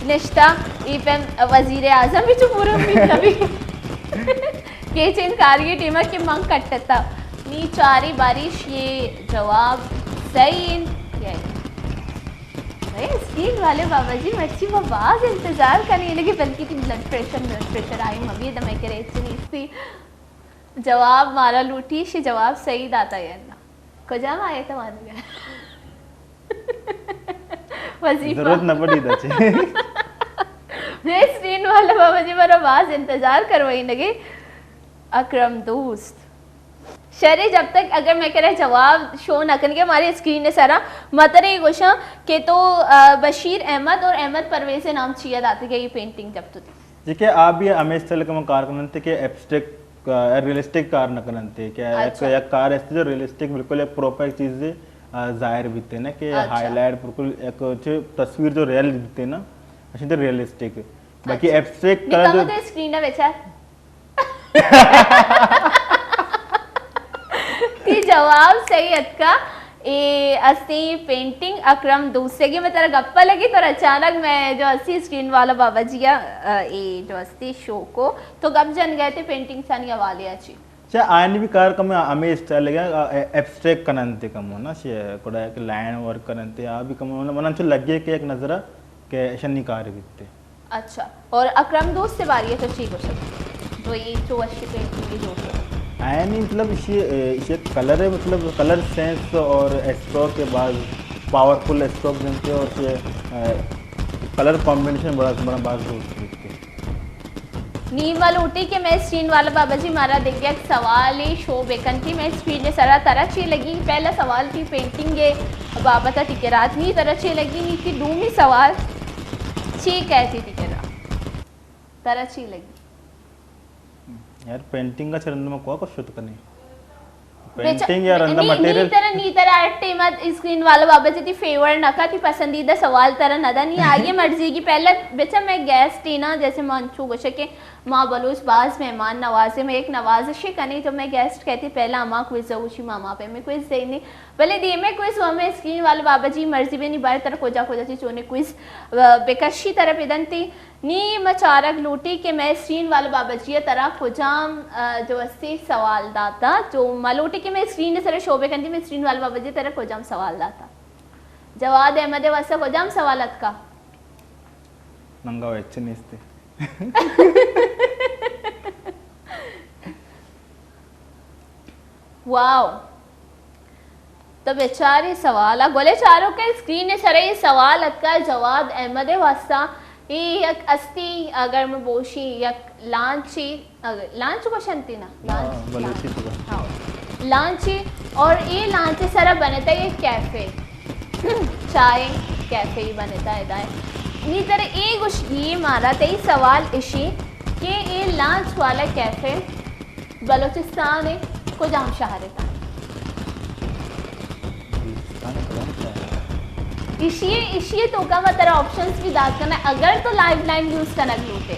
نشتا، ای پہ وزیر اعظم بھی چو پر امید نبی۔ کہ چین کاری ٹیمہ کہ من کٹتا۔ نی چاری بارش یہ جواب صحیح ہے۔ اے اسکرین والے بابا جی، مرچی ما باز انتظار کنی لگے، بلکہ تی بلڈ پریشر، بلڈ پریشر آئی مبی دمے کرے چنی سی۔ جواب مارا لوٹی، شی جواب صحیح داتا یا نا؟ کجا ما آئے تو وانگا؟ وظیفہ۔ ضرورت نہ پڑی دا چی۔ اے اسکرین والے بابا جی، مارا باز انتظار کروائی لگے۔ اکرم دوست۔ شرے جب تک اگر میں کرے جواب شو نہ کنگے ہمارے اسکرین نے سرا، مترے گوشاں کہ تو، آ، بشیر احمد اور احمد پرویز نام چیا داتے گئے یہ پینٹنگ جب تو تھی۔ جی کہ آپ بھی ہمیں اس طرح کے کار کرنتے کہ ایبسٹریکٹ، آ، ریئلسٹک کار نہ کرنتے کہ ایک، اچھا۔ ایک کار ایسے جو ریئلسٹک بالکل ایک پراپر چیز سے، آ، ظاہر بیتے نا کہ اچھا۔ ہائی لائٹ بالکل ایک اچھے تصویر جو ریئل بیتے نا، اچھے تو ریئلسٹک۔ باقی اچھا۔ ایبسٹریکٹ کلر جو اسکرین ہے بیچا۔ تی جواب صحیح اتکا۔ اے استی پینٹنگ اکرم دوستے گی، میں ترا گپا لگی تو اچانک میں جو استی اسکرین والا بابا جی آ، اے جو استی شو کو تو گپ جن گئے تے پینٹنگ سانی حوالے اچی۔ چا آئین بھی کار کم ہمیں اسٹائل لگا، ایبسٹریکٹ کننتے کم ہونا چاہیے، کوڑا کہ لائن ورک کننتے آ بھی کم ہونا، من چو لگے کہ ایک نظرہ کہ شنی کار بیتے۔ اچھا، اور اکرم دوست سے باری ہے تو چی گوشت؟ جو یہ چو وشی پینٹنگ بھی جو ہے۔ آیا نہیں، مطلب، اسی، اے، اسی کلر ہے، مطلب، کلر سینس اور اسٹروک کے بعد پاورفل اسٹروک جنتے اور یہ، اے، کلر کمبینیشن بڑا، بڑا باز دوست دیتے۔ نی ما لوٹی کہ میں اسکرین والا بابا جی مارا دگہ یک سوالے شو بکنتی۔ میں اسکرین سرا ترا چی لگی؟ پہلا سوال تھی پینٹنگ ہے بابت ٹکرات نی ترا چی لگی؟ نی تھی دومی سوال چی کہتی تھی کرا؟ ترا چی لگی؟ یار، پینٹنگ کا چرند میں کوئی کچھ شت کنی۔ پینٹنگ یا رندا نی، مٹیریل۔ نی ترا، نی ترا ایٹ ٹائم اسکرین والا بابا جی تھی فیور نہ کا، تھی پسندیدہ سوال ترا نہ دا، نی آئیے مرضی کی۔ پہلے بچا میں گیسٹ ہی نا، جیسے من چو گوشے کہ ما بلوچ باز مہمان نوازے، میں ایک نوازش کنے، جب میں گیسٹ کہتی پہلا ہما کوئز اوشی ماما پہ میں کوئز دینے، بلے دیمے کوئز و ہمیں اسکرین والا بابا جی مرضی بینی بار ترا کجا کجا چی چونے کوئز، آ، بکشی ترا پہ دنتی۔ نی ما چارگ لوٹی کہ مئے اسکرین والا بابا جی ءَ ترا کجام، آ، جو استی سوال داتا، جو ما لوٹی کہ مئے اسکرین ءِ سرا شو بکنتی، مئے اسکرین والا بابا جی ءَ ترا کجام سوال داتا؟ جواد احمد ءِ واسطہ کجام سوال اتکا؟ ننگا ہچ نیستی۔ واو۔ تو بچار اے سوال ءَ، گلیں چاروکاں، اسکرین ءِ سرا اے سوال اتکا جواد احمد ءِ واسطہ۔ اے یک استی، اگر من بوشی، یک لانچی، اگر لانچ گوشنتی نا؟ ہاں، لانچ، بلوچی لانچ۔ تو۔ ہاں۔ لانچی، اور اے لانچ ءِ سرا بنتا یک کیفے۔ چائے کیفے بنتا ادا۔ نی ترا اے گوشگی مارا، تئی سوال اشی کہ اے لانچ والا کیفے بلوچستان ءِ کجام شہر ءَ؟ بلوچستان ءِ کجام شہر ءَ؟ ایشی ءَ، ایشی ءِ توکا ما ترا آپشنز بھی دات کناں، اگر تو لائف لائن یوز کنگ لوٹے۔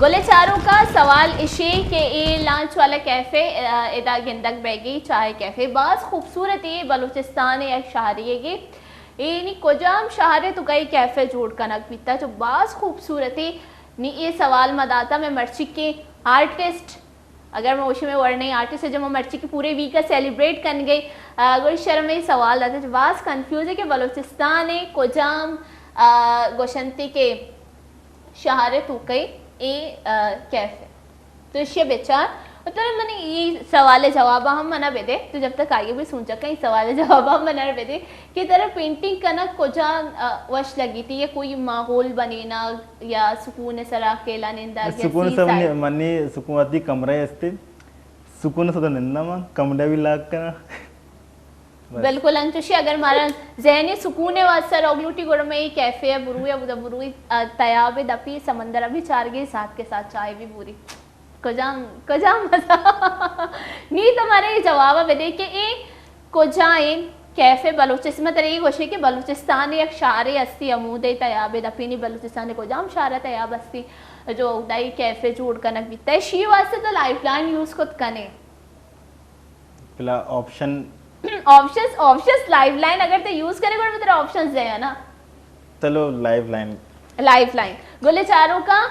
گلیں چاروکاں، سوال ایشی کہ اے لانچ والا کیفے، آ، ادا گندگ بیگی چائے کیفے باز خوبصورت اے، بلوچستان ءِ یک شہرے گی۔ اے نی کجام شہر ءِ توکا اے کیفے جوڑ کنگ بیتا، جو باز خوبصورت اے۔ نی اے سوال ما داتا، مئے مرچی کہ آرٹسٹ اگر من گوشی مئے وڑ نہیں آرٹسٹ ءَ، جو ما مرچی کہ پورے ویک ءَ سیلیبریٹ کنگے، آ، گڑا شر مئے سوال داتے، باز کنفیوز اے کہ بلوچستان ءِ کجام، آ، گوشنتی کہ شہر ءِ توکا اے، آ، کیفے۔ تو ایشی ءَ بچار۔ و ترا من اے سوال ءِ جواب ہم منا بدے، تو جب تک آگے بھی سوچا کن، اے سوال ءِ جواب ہم منا بدے کہ ترا پینٹنگ کنگ کجا، آ، وش لگیتی، یا کوئی ماحول بنینا، یا سکون ءِ سرا اکیلا نندگ، یا سکون ءِ سی سرا سائیڈ؟ منی، منی سکون وتی کمرہ استی، سکون ءِ سرا ننداں من، کمرہ بھی لاک کناں۔ بس۔ بالکل انچوشی، اگر مارا ذہنی سکون ءِ واسطہ روگ لوٹی، گڑا مئے اے کیفے ءَ بروی، ابدا بروی، آ، تیاب ءِ دپی، سمندر ءَ بھی چارگی، ساتھ کے ساتھ چائے بھی بوری۔ کجام، کجام مزہ؟ نی تو مارا اے جواب ءَ بدے کہ اے کجائیں کیفے بلوچستان، ما ترا اے گوشیں کہ بلوچستان ءِ یک شہرے استی، ہمودے تیاب ءِ دپی، نی بلوچستان ءِ کجام شہر ءَ تیاب استی، جو اودا اے کیفے جوڑ کنگ بیتا، ایشی واسطہ تو لائف لائن یوز کت کنے۔ پلا option. Options, options life line اگر تو یوز کرے، گڑا من ترا آپشنز دیاں نا۔ چلو، لائف لائن۔ Life line. گلیں چاروکاں،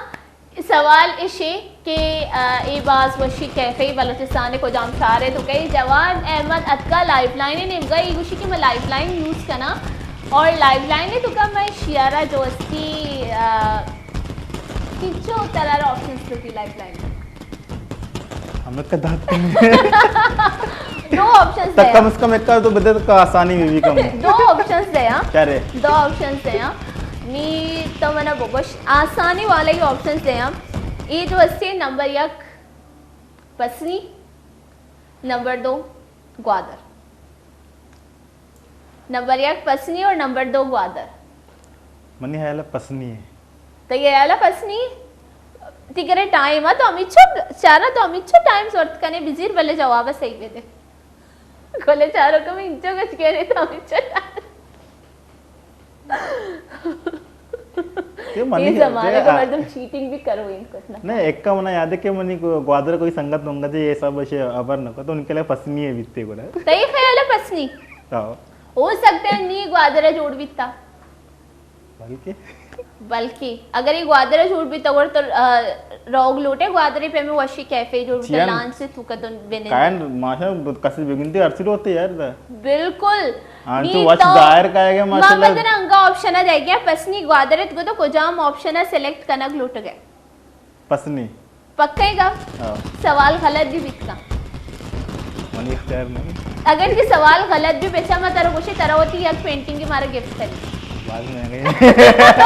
سوال اشی کہ، آ، اے باز وشی کیفے بلوچستان ءِ کجام شہر ءِ توکا اے؟ جواد احمد اتکا لائف لائن ءِ نیمگا، اے گوشی کہ من لائف لائن یوز کناں، اور لائف لائن ءِ توکا مئے شیارا جو استی، آ، کچو ترا آپشنز لوٹی لائف لائن۔ ہمیں کا دات کنی۔ دو آپشنز تو دیا۔ کم از کم ایک کا تو بدے تو آسانی میں بھی کم ہو۔ دو آپشنز دیا۔ کیا رے؟ دو آپشنز دیا۔ نی تو منا بگوش آسانی والا ہی آپشنز دیا۔ اے جو استی نمبر یک پسنی، نمبر دو گوادر۔ نمبر یک پسنی اور نمبر دو گوادر۔ منی خیال ءَ پسنی ہے۔ تئی خیال ءَ پسنی؟ تئی کرے ٹائم ہے تو ہمیچو چارا، تو ہمیچو ٹائم سورت کنے بزیر، بلے جواب صحیح بدے۔ گلیں چاروکاں، ہمیچو کچھ کہنے تو ہمیچو ٹائم۔ کہ منی اے زمانے کہ کا مردم چیٹنگ بھی کرو ان کو اتنا۔ نہیں، ایک کا منا یاد ہے کہ منی کو-، گوادر کوئی سنگت منگت ہے، یہ سب ایسے خبر نہ کو، تو ان کے لیے پسنی ہے بیتے گڑا۔ تئی خیال ہے پسنی؟ ہاں۔ ہو سکتا ہے نی گوادر جوڑ بیتا۔ بلکہ؟ بلکہ اگر یہ گوادر جوڑ بیتا گڑا تو، آ، روگ لوٹے گوادر پہ میں وشی کیفے جوڑ بیتا، چیان؟ لانچ سے تو کدن بنے۔ کائن ماشا کسی بگندے ارسی روتے یار دا۔ بالکل۔ ہاں، نی تو وش تو ظاہر کائے گا، ما ماشاءاللہ۔ بدن انگا آپشن ءَ دے گیا، پسنی گوادر ات گو تو کجام آپشن ءَ سلیکٹ کنگ لوٹ گئے؟ پسنی۔ پکا ہے گا؟ ہاں۔ سوال غلط بھی بیت کا؟ منی اختیار نہیں۔ اگر یہ سوال غلط بھی بیچا، ما ترا گوشی ترا ہوتی یک پینٹنگ کی مارا گفٹ کری۔ بعد میں گئی۔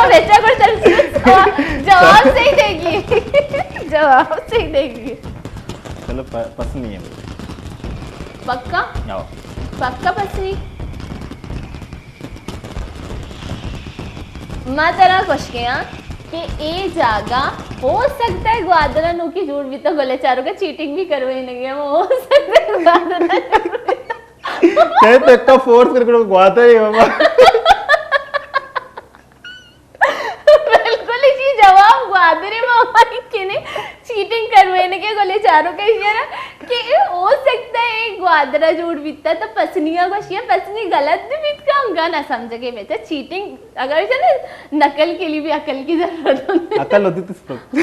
بیچا کو ترا سوال، جواب صحیح دے گی۔ جواب صحیح دے گی۔ چلو، پ-، پسنی ہے۔ پکا؟ ہاں۔ پکا پسنی؟ ما ترا گوشگیاں کہ اے جاگہ ہو سکتا ہے گوادر نوکی جوڑ بیتا، گلیں چاروکاں چیٹنگ بھی کروئی نہیں ہے، ہو سکتا ہے گوادر۔ تے تو ایک فورس کر کے گوادر ہی بابا۔ بالکل اسی جواب گوادر ہے، ما ہماری کنے چیٹنگ کروئی نہیں، گلیں چاروکاں، یہ نا کہ ہو سکتا ہے گوادرا جوڑ بیتا تو پسنی ءَ گوشی ءَ، پسنی غلط بھی بیت کا، انگا نہ سمجھگے بیچا چیٹنگ، اگر جنے نقل کے لیے بھی عقل کی ضرورت ہوتی ہے۔ عقل ہوتی تو سب۔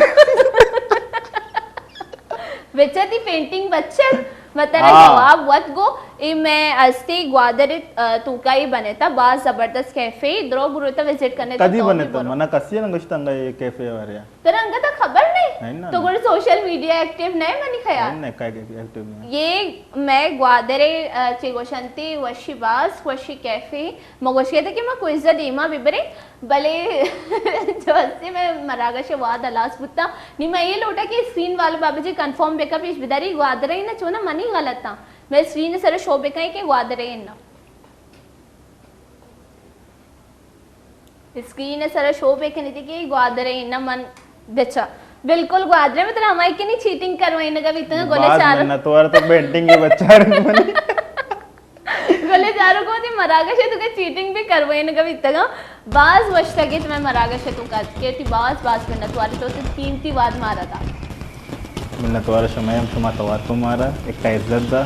بیچا تی پینٹنگ بچت، مطلب ہاں۔ جواب وت گو، اے میں استے گوادر، آ، توکائی بنے تا، باز زبردست کیفے، درو برو تا وزٹ کرنے تا کدی تو بنے بھی تا؟ برو۔ منا کسی نہ گشتا انگا یہ کیفے آ رہا۔ ترا انگت خبر نہیں؟ نہیں نا، تو نہیں۔ گوڑ سوشل میڈیا ایکٹیو نہیں منی خیال۔ نہیں، نہیں، کائے کہ ایکٹیو نہیں۔ یہ میں گوادرے، آ، چے گوشنتی وشی باز، وشی کیفے، ما گوشی تھا کہ ما کوئزہ دیما ببرے، بلے جو اسے میں مراگش واد ہلاس بوتا۔ نی میں یہ لوٹا کہ اسکرین والا بابا جی کنفرم بکا پیش بداری گوادرے نہ چونا منی غلطاں۔ میں اسکرین سر شو بکائیں کہ گوادرے نہ۔ اسکرین ءِ سرا شو بہ کنیت کہ گوادر ءَ نہ من بچا۔ بالکل گوادر ءَ، مطلب ہمائی کہ نی چیٹنگ کروائینگ ءَ بیتگ۔ گلے باز چارو، منت وار تو پینٹنگ ءِ بچار منی۔ گلے چارو کو تی مراگش ءَ تو کہ چیٹنگ بھی کروائینگ ءَ بیتگ۔ باز وشتگیت میں مراگش ءَ تو کت کہ تی باز باز منت وار تو تی قیمتی واد مارا دا۔ منت وار شما ہم، شما توار کو مارا ایک عزت دا۔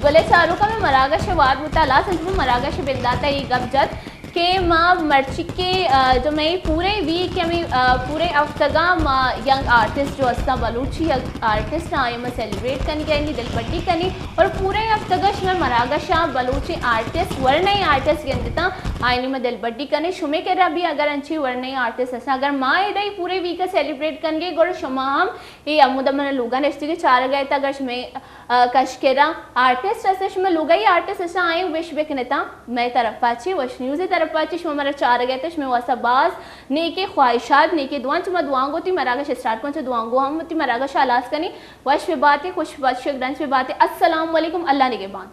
گلے چاروکاں، مئے مراگش ءِ واد بوتا ہلاس، انچو مراگش ءِ بندات ءَ اے گپ جت کہ ما مرچی کہ، آ، جو مئے پورے ویک، ہمے، آ، پورے ہفتگا ما ینگ آرٹسٹ جو استاں، بلوچی یک آرٹسٹ آں، آئی ما سیلیبریٹ کنی، آئینی دلبڈی کنی اور پورے ہفتگا شمئے مراگش ءَ بلوچی آرٹسٹ، ورنائی آرٹسٹ گندتاں، آئینی ما دلبڈی کنی۔ شمے کرا بھی اگر انچی ورنائی آرٹسٹ استاں، اگر ما ادا پورے ویک ءَ سیلیبریٹ کنگے، گڑا شما ہم اے ہمودا من لوگا نشتگے چارگا ات، اگر شمے آ، کشکرا آرٹسٹ است، شما لوگئی آرٹسٹ است، آئیں وش بکنتا۔ مئے طرفا چی، وش نیوز ءِ طرفا چی، شما مارا چارگا ات، شما واسطہ باز نیکے خواہشات، نیکے دعا۔ چما دعانگو تی مراگش اسٹارٹ کن، چا دعانگو ہم تی مراگش ہلاس کنی، وش بباتے، خوش بات، شگ رنج بباتے۔ السلام علیکم، اللہ نگہبان۔